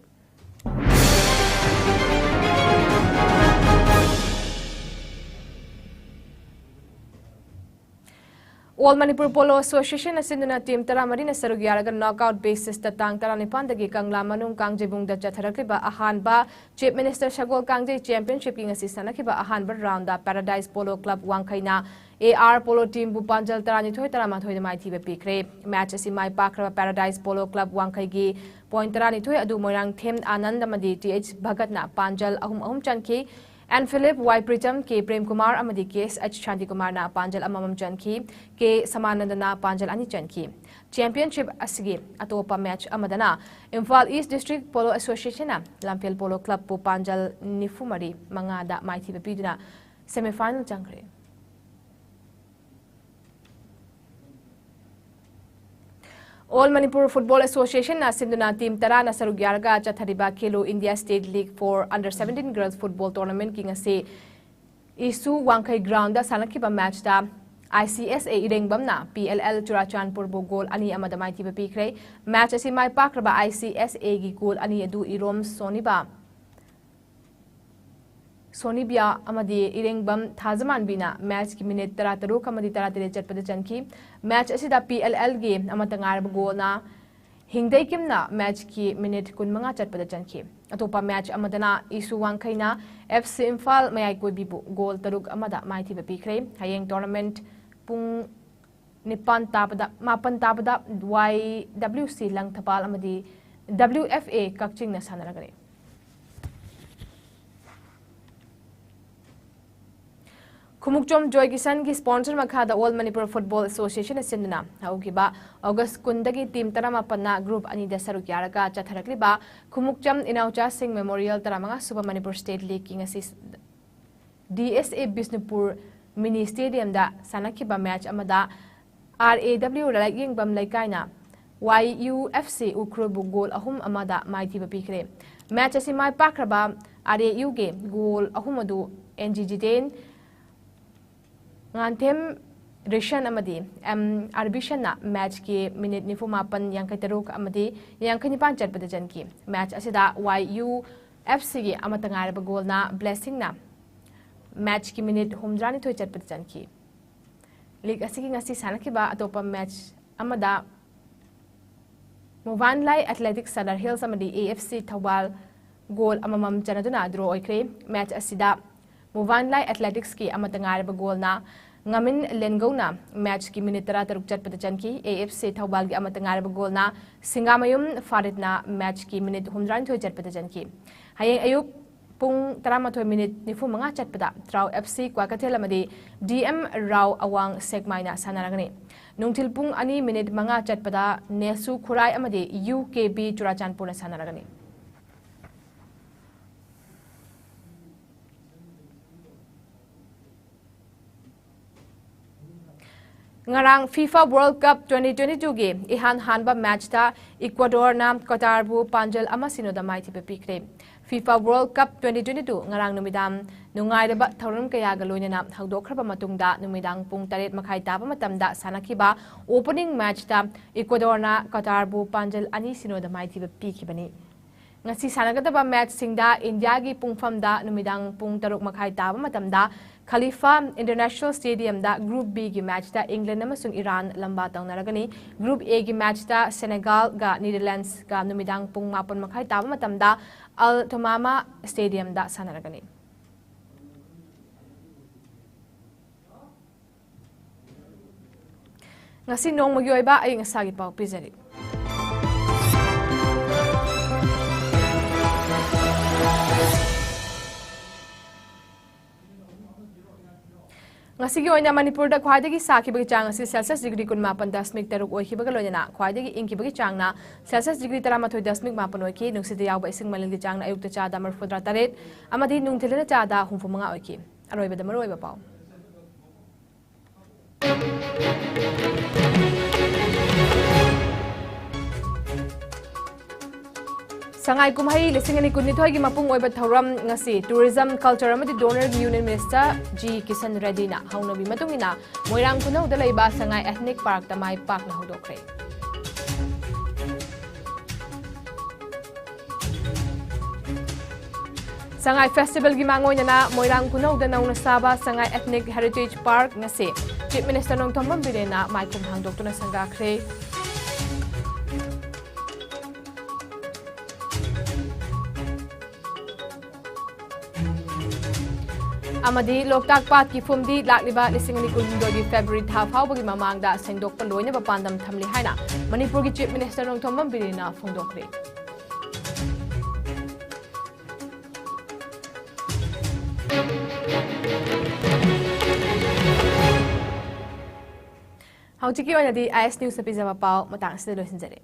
All Manipur Polo Association ꯑꯁꯤꯟꯗꯨꯅ team ꯇꯔꯥꯃꯔꯤꯅ ꯁꯔꯨꯛ ꯌꯥꯔꯒ knockout basisꯇ ꯇꯥꯡ ꯇꯔꯥꯅꯤꯄꯥꯟꯗꯒꯤ ꯀꯪꯂꯥ ꯃꯅꯨꯡ ꯀꯥꯡꯖꯩꯕꯨꯡꯗ ꯆꯠꯊꯔꯛꯂꯤꯕ ꯑꯍꯥꯟꯕ Chief Minister ꯁꯒꯣꯜ ꯀꯥꯡꯖꯩ Championshipꯀꯤ ꯉꯁꯤ ꯁꯥꯟꯅꯈꯤꯕ ꯑꯍꯥꯟꯕ roundꯗ Paradise Polo Club ꯋꯥꯡꯈꯩꯅ AR Polo teamꯕꯨ ꯄꯥꯟꯖꯜ ꯇꯔꯥꯅꯤꯊꯣꯏ ꯇꯔꯥꯃꯥꯊꯣꯏꯗ ꯃꯥꯏꯊꯤꯕ ꯄꯤꯈ꯭ꯔꯦ꯫ Match ꯑꯁꯤ ꯃꯥꯏ ꯄꯥꯛꯈ꯭ꯔꯕ Paradise Polo Club ꯋꯥꯡꯈꯩꯒꯤ point ꯇꯔꯥꯅꯤꯊꯣꯏ ꯑꯗꯨ ꯃꯣꯏꯔꯥꯡꯊꯦꯝ ꯑꯥꯅꯟꯗ ꯑꯃꯗꯤ ꯇꯤ ꯑꯩꯆ ꯚꯒꯠꯅ ꯄꯥꯟꯖꯜ ꯑꯍꯨꯝ ꯑꯍꯨꯝ ꯆꯟꯈꯤ꯫ ꯑꯦꯟ ꯐꯤꯂꯤꯞ, ꯋꯥꯏ ꯄ꯭ꯔꯤꯇꯝ, ꯀꯦ ꯄ꯭ꯔꯦꯝꯀꯨꯃꯥꯔ ꯑꯃꯗꯤ ꯀꯦ ꯑꯦꯁ ꯑꯩꯆ ꯁꯥꯟꯇꯤꯀꯨꯃꯥꯔꯅ ꯄꯥꯟꯖꯜ ꯑꯃꯃꯝ ꯆꯟꯈꯤ꯫ ꯀꯦ ꯁꯃꯥꯅꯟꯗꯅ ꯄꯥꯟꯖꯜ ꯑꯅꯤ ꯆꯟꯈꯤ꯫ Championship ꯑꯁꯤꯒꯤ ꯑꯇꯣꯞꯄ match ꯑꯃꯗꯅ Imphal East District Polo Associationꯅ ꯂꯝꯐꯦꯜ Polo Clubꯄꯨ ꯄꯥꯟꯖꯜ ꯅꯤꯐꯨ ꯃꯔꯤ, ꯃꯉꯥꯗ ꯃꯥꯏꯊꯤꯕ ꯄꯤꯗꯨꯅ semifinal ꯆꯪꯈ꯭ꯔꯦ꯫ All Manipur Football Associationꯅ ꯁꯤꯟꯗꯨꯅ team ꯇꯔꯥꯅ ꯁꯔꯨꯛ ꯌꯥꯔꯒ ꯆꯠꯊꯔꯤꯕ Khelo India State League for Under seventeen Girls Football Tournamentꯀꯤ ꯉꯁꯤ ꯏꯁꯨ ꯋꯥꯡꯈꯩ groundꯗ ꯁꯥꯟꯅꯈꯤꯕ matchꯇ I C S A ꯏꯔꯦꯡꯕꯝꯅ P L L ꯆꯨꯔꯥꯆꯥꯟꯄꯨꯔꯕꯨ goal ꯑꯅꯤ ꯑꯃꯗ ꯃꯥꯏꯊꯤꯕ ꯄꯤꯈ꯭ꯔꯦ꯫ Match ꯑꯁꯤ ꯃꯥꯏ ꯄꯥꯛꯈ꯭ꯔꯕ I C S Aꯒꯤ goal ꯑꯅꯤ ꯑꯗꯨ ꯏꯔꯣꯝ ꯁꯣꯅꯤꯕ, ꯁꯣꯅꯤꯕꯤꯌꯥ ꯑꯃꯗꯤ ꯏꯔꯦꯡꯕꯝ ꯊꯥꯖꯃꯥꯟꯕꯤꯅ matchꯀꯤ minute ꯇꯔꯥꯇꯔꯨꯛ ꯑꯃꯗꯤ ꯇꯔꯥꯇꯔꯦꯠ ꯆꯠꯄꯗ ꯆꯟꯈꯤ꯫ Match ꯑꯁꯤꯗ P L Lꯒꯤ ꯑꯃꯠꯇ ꯉꯥꯏꯔꯕ goalꯅ ꯍꯤꯡꯗꯩꯀꯤꯝꯅ matchꯀꯤ minute ꯀꯨꯟꯃꯉꯥ ꯆꯠꯄꯗ ꯆꯟꯈꯤ꯫ ꯑꯇꯣꯞꯄ match ꯑꯃꯗꯅ ꯏꯁꯨ ꯋꯥꯡꯈꯩꯅ F C ꯏꯝꯐꯥꯜ ꯃꯌꯥꯏ ꯀꯣꯏꯕꯤꯕꯨ goal ꯇꯔꯨꯛ ꯑꯃꯗ ꯃꯥꯏꯊꯤꯕ ꯄꯤꯈ꯭ꯔꯦ꯫ ꯍꯌꯦꯡ tournament ꯄꯨꯡ ꯅꯤꯄꯥꯟ ꯇꯥꯕꯗ, ꯃꯥꯄꯟ ꯇꯥꯕꯗ Y W C ꯂꯪꯊꯕꯥꯜ ꯑꯃꯗꯤ W F A ꯀꯛꯆꯤꯡꯅ ꯁꯥꯟꯅꯔꯒꯅꯤ꯫ ꯈꯨꯃꯨꯛꯆꯣꯝ joy ꯀꯤꯁꯟꯒꯤ sponsor ꯃꯈꯥꯗ All Manipur Football Associationꯅ ꯁꯤꯟꯗꯨꯅ ꯍꯧꯈꯤꯕ August ꯀꯨꯟꯗꯒꯤ team ꯇꯔꯥꯃꯥꯄꯟꯅ group ꯑꯅꯤꯗ ꯁꯔꯨꯛ ꯌꯥꯔꯒ ꯆꯠꯊꯔꯛꯂꯤꯕ ꯈꯨꯃꯨꯛꯆꯝ ꯏꯅꯥꯎꯆꯥꯁꯤꯡ Memorial ꯇꯔꯥꯃꯉꯥ ꯁꯨꯕ Manipur State Leagueꯀꯤ ꯉꯁꯤ D S A Bishnupur mini stadiumꯗ ꯁꯥꯟꯅꯈꯤꯕ match ꯑꯃꯗ R A W ꯂꯥꯏꯌꯦꯡꯕꯝ ꯂꯩꯀꯥꯏꯅ Y U F C ꯎꯈ꯭ꯔꯨꯜꯕꯨ goal ꯑꯍꯨꯝ ꯑꯃꯗ ꯃꯥꯏꯊꯤꯕ ꯄꯤꯈ꯭ꯔꯦ꯫ Match ꯑꯁꯤ ꯃꯥꯏ ꯄꯥꯛꯈ꯭ꯔꯕ R A Uꯒꯤ goal ꯑꯍꯨꯝ ꯑꯗꯨ ꯑꯦꯟ ꯖꯤ ꯖꯤꯇꯦꯟ, ꯉꯥꯟꯊꯦꯝ ꯔꯤꯁꯟ ꯑꯃꯗꯤ ꯑꯦꯝ ꯑꯥꯔ ꯕꯤꯁꯟꯅ ꯃꯦꯠꯆꯀꯤ ꯃꯤꯅꯤꯠ ꯅꯤꯐꯨ ꯃꯥꯄꯟ, ꯌꯥꯡꯈꯩ ꯇꯔꯨꯛ ꯑꯃꯗꯤ ꯌꯥꯡꯈꯩ ꯅꯤꯄꯥꯟ ꯆꯠꯄꯗ ꯆꯟꯈꯤ꯫ ꯃꯦꯠꯆ ꯑꯁꯤꯗ ꯋꯥꯏ ꯌꯨ ꯑꯦꯐ ꯁꯤꯒꯤ ꯑꯃꯠꯇ ꯉꯥꯏꯔꯕ ꯒꯣꯜꯅ ꯕ꯭ꯂꯦꯁꯤꯡꯅ ꯃꯦꯠꯆꯀꯤ ꯃꯤꯅꯤꯠ ꯍꯨꯝꯗ꯭ꯔꯥꯅꯤꯊꯣꯏ ꯆꯠꯄꯗ ꯆꯟꯈꯤ꯫ ꯂꯤꯒ ꯑꯁꯤꯒꯤ ꯉꯁꯤ ꯁꯥꯟꯅꯈꯤꯕ ꯑꯇꯣꯞꯄ ꯃꯦꯠꯆ ꯑꯃꯗ ꯃꯨꯚꯥꯟꯂꯥꯏ ꯑꯦꯊꯂꯦꯇꯤꯛꯁ ꯁꯗꯔ ꯍꯤꯜꯁ ꯑꯃꯗꯤ A F C Thoubal goal ꯑꯃꯃꯝ ꯆꯟꯅꯗꯨꯅ ꯗ꯭ꯔꯣ ꯑꯣꯏꯈ꯭ꯔꯦ꯫ ꯃꯦꯠꯆ ꯑꯁꯤꯗ ꯃꯨꯚꯥꯟꯂꯥꯏ ꯑꯦꯊꯂꯦꯇꯤꯛꯁꯀꯤ ꯑꯃꯠꯇ ꯉꯥꯏꯔꯕ ꯒꯣꯜꯅ ꯉꯥꯃꯤꯟ ꯂꯦꯟꯒꯧꯅ ꯃꯦꯠꯆꯀꯤ ꯃꯤꯅꯤꯠ ꯇꯔꯥꯇꯔꯨꯛ ꯆꯠꯄꯗ ꯆꯟꯈꯤ꯫ ꯑꯦ ꯑꯦꯐ ꯁꯤ ꯊꯧꯕꯥꯜꯒꯤ ꯑꯃꯠꯇ ꯉꯥꯏꯔꯕ ꯒꯣꯜꯅ ꯁꯤꯡꯒꯥꯃꯌꯨꯝ ꯐꯥꯔꯤꯠꯅ ꯃꯦꯠꯆꯀꯤ ꯃꯤꯅꯤꯠ ꯍꯨꯝꯗ꯭ꯔꯥꯅꯤꯊꯣꯏ ꯆꯠꯄꯗ ꯆꯟꯈꯤ꯫ ꯍꯌꯦꯡ ꯑꯌꯨꯛ ꯄꯨꯡ ꯇꯔꯥꯃꯥꯊꯣꯏ ꯃꯤꯅꯤꯠ ꯅꯤꯐꯨ ꯃꯉꯥ ꯆꯠꯄꯗ ꯇ꯭ꯔꯥꯎ ꯑꯦꯐ ꯁꯤ ꯀ꯭ꯋꯥꯀꯩꯊꯦꯜ ꯑꯃꯗꯤ ꯗꯤ ꯑꯦꯝ ꯔꯥꯎ ꯑꯋꯥꯡ ꯁꯦꯛꯃꯥꯏꯅ ꯁꯥꯟꯅꯔꯒꯅꯤ꯫ ꯅꯨꯡꯊꯤꯜ ꯄꯨꯡ ꯑꯅꯤ ꯃꯤꯅꯤꯠ ꯃꯉꯥ ꯆꯠꯄꯗ ꯅꯦꯁꯨ ꯈꯨꯔꯥꯏ ꯑꯃꯗꯤ ꯌꯨ ꯀꯦ ꯕꯤ ꯆꯨꯔꯥꯆꯥꯟꯄꯨꯔꯅ ꯁꯥꯟꯅꯔꯒꯅꯤ꯫ ꯉꯔꯥꯡ FIFA world cup twenty twenty ꯇꯨꯒꯤ ꯏꯍꯥꯟ ꯍꯥꯟꯕ ꯃꯦꯠꯆꯇ ꯏꯀ꯭ꯋꯥꯗꯣꯔꯅ ꯀꯇꯥꯔꯕꯨ ꯄꯥꯟꯖꯜ ꯑꯃ ꯁꯤꯅꯣꯗ ꯃꯥꯏꯊꯤꯕ ꯄꯤꯈ꯭ꯔꯦ꯫ FIFA world cup twenty twenty two ꯉꯔꯥꯡ ꯅꯨꯃꯤꯗꯥꯡ ꯅꯨꯡꯉꯥꯏꯔꯕ ꯊꯧꯔꯝ ꯀꯌꯥꯒ ꯂꯣꯏꯅꯅ ꯍꯧꯗꯣꯛꯈ꯭ꯔꯕ ꯃꯇꯨꯡꯗ ꯅꯨꯃꯤꯗꯥꯡ ꯄꯨꯡ ꯇꯔꯦꯠ ꯃꯈꯥꯏ ꯇꯥꯕ ꯃꯇꯝꯗ ꯁꯥꯟꯅꯈꯤꯕ ꯑꯣꯄꯅꯤꯡ ꯃꯦꯠꯆꯇ ꯏꯀ꯭ꯋꯥꯗꯣꯔꯅ ꯀꯇꯥꯔꯕꯨ ꯄꯥꯟꯖꯜ ꯑꯅꯤ ꯁꯤꯅꯣꯗ ꯃꯥꯏꯊꯤꯕ ꯄꯤꯈꯤꯕꯅꯤ꯫ ꯉꯁꯤ ꯁꯥꯟꯅꯒꯗꯕ ꯃꯦꯠꯆꯁꯤꯡꯗ ꯏꯟꯗꯤꯌꯥꯒꯤ ꯄꯨꯡꯐꯝꯗ ꯅꯨꯃꯤꯗꯥꯡ ꯄꯨꯡ ꯇꯔꯨꯛ ꯃꯈꯥꯏ ꯇꯥꯕ ꯃꯇꯝꯗ ꯈꯂꯤꯐꯥ ꯏꯟꯇꯔꯅꯦꯁꯅꯦꯜ ꯁ꯭ꯇꯦꯗꯤꯌꯝꯗ ꯒ꯭ꯔꯨꯞ ꯕꯤꯒꯤ ꯃꯦꯠꯆꯇ ꯏꯪꯂꯦꯟ ꯑꯃꯁꯨꯡ ꯏꯔꯥꯟ ꯂꯝꯕꯥ ꯇꯧꯅꯔꯒꯅꯤ꯫ ꯒ꯭ꯔꯨꯞ ꯑꯦꯒꯤ ꯃꯦꯠꯆꯇ ꯁꯦꯅꯦꯒꯥꯜꯒ ꯅꯤꯗꯔꯂꯦꯟꯗꯁꯀ ꯅꯨꯃꯤꯗꯥꯡ ꯄꯨꯡ ꯃꯥꯄꯟ ꯃꯈꯥꯏ ꯇꯥꯕ ꯃꯇꯝꯗ ꯑꯜ ꯊꯨꯃꯥꯃꯥ ꯁ꯭ꯇꯦꯗꯤꯌꯝꯗ ꯁꯥꯟꯅꯔꯒꯅꯤ꯫ ꯉꯁꯤ ꯅꯣꯡꯃꯒꯤ ꯑꯣꯏꯕ ꯑꯏꯪ ꯑꯁꯥꯒꯤ ꯄꯥꯎ ꯄꯤꯖꯔꯤ꯫ ꯉꯁꯤꯒꯤ ꯑꯣꯏꯅ ꯃꯅꯤꯄꯨꯔꯗ ꯈ꯭ꯋꯥꯏꯗꯒꯤ ꯁꯥꯈꯤꯕꯒꯤ ꯆꯥꯡ ꯑꯁꯤ ꯁꯦꯜꯁꯤꯌꯁ ꯗꯤꯒ꯭ꯔꯤ ꯀꯨꯟꯃꯥꯄꯟ ꯗꯁꯃꯤꯛ ꯇꯔꯨꯛ ꯑꯣꯏꯈꯤꯕꯒ ꯂꯣꯏꯅꯅ ꯈ꯭ꯋꯥꯏꯗꯒꯤ ꯏꯪꯈꯤꯕꯒꯤ ꯆꯥꯡꯅ ꯁꯦꯜꯁꯤꯌꯁ ꯗꯤꯒ꯭ꯔꯤ ꯇꯔꯥꯃꯥꯊꯣꯏ ꯗꯁꯃꯤꯛ ꯃꯥꯄꯟ ꯑꯣꯏꯈꯤ꯫ ꯅꯨꯡꯁꯤꯠꯇ ꯌꯥꯎꯕ ꯏꯁꯤꯡ ꯃꯅꯤꯜꯒꯤ ꯆꯥꯡꯅ ꯑꯌꯨꯛꯇ ꯆꯥꯗ ꯃꯔꯤꯐꯨꯇꯔꯥ ꯇꯔꯦꯠ ꯑꯃꯗꯤ ꯅꯨꯡꯊꯤꯜꯗꯅ ꯆꯥꯗ ꯍꯨꯝꯐꯨ ꯃꯉꯥ ꯑꯣꯏꯈꯤ꯫ ꯑꯔꯣꯏꯕꯗ ꯃꯔꯨꯑꯣꯏꯕ ꯄꯥꯎ꯫ ꯁꯉꯥꯏ ꯀꯨꯝꯍꯩ ꯂꯤꯁꯤꯡ ꯑꯅꯤ ꯀꯨꯟꯅꯤꯊꯣꯏꯒꯤ ꯃꯄꯨꯡ ꯑꯣꯏꯕ ꯊꯧꯔꯝ ꯉꯁꯤ Tourism, Culture ꯑꯃꯗꯤ Donor Union Minister G Kisan ꯔꯦꯗꯗꯤꯅ ꯍꯧꯅꯕꯤ ꯃꯇꯨꯡ ꯏꯟꯅ ꯃꯣꯏꯔꯥꯡ ꯈꯨꯅꯧꯗ ꯂꯩꯕ ꯁꯉꯥꯏ Ethnic Parkꯇ ꯃꯥꯏ ꯄꯥꯛꯅ ꯍꯧꯗꯣꯛꯈ꯭ꯔꯦ꯫ ꯁꯉꯥꯏ Festivalꯒꯤ ꯃꯥꯡꯑꯣꯏꯅꯅ ꯃꯣꯏꯔꯥꯡ ꯈꯨꯅꯧꯗ ꯅꯧꯅ ꯁꯥꯕ ꯁꯉꯥꯏ Ethnic Heritage Park ꯉꯁꯤ Chief Minister ꯅꯣꯡꯊꯣꯝꯕꯝ ꯕꯤꯔꯦꯟꯅ ꯃꯥꯏꯈꯨꯝ ꯍꯥꯡꯗꯣꯛꯇꯨꯅ ꯁꯪꯒꯥꯈ꯭ꯔꯦ꯫ ꯑꯃꯗꯤ ꯂꯣꯛꯇꯥꯛ ꯄꯥꯠꯀꯤ ꯐꯨꯝꯗꯤ ꯂꯥꯛꯂꯤꯕ ꯂꯤꯁꯤꯡ ꯑꯅꯤ ꯀꯨꯟꯍꯨꯝꯗꯣꯏꯒꯤ February ꯊꯥ ꯐꯥꯎꯕꯒꯤ ꯃꯃꯥꯡꯗ ꯁꯦꯡꯗꯣꯛꯄ ꯂꯣꯏꯅꯕ ꯄꯥꯟꯗꯝ ꯊꯝꯂꯤ ꯍꯥꯏꯅ ꯃꯅꯤꯄꯨꯔꯒꯤ Chief Minister ꯅꯣꯡꯊꯣꯝꯕꯝ ꯕꯤꯔꯦꯟꯅ ꯐꯣꯡꯗꯣꯛꯈ꯭ꯔꯦ꯫ ꯍꯧꯖꯤꯛꯀꯤ ꯑꯣꯏꯅꯗꯤ I S Newsꯅ ꯄꯤꯖꯕ ꯄꯥꯎ ꯃꯇꯥꯡ ꯑꯁꯤꯗ ꯂꯣꯏꯁꯤꯟꯖꯔꯦ꯫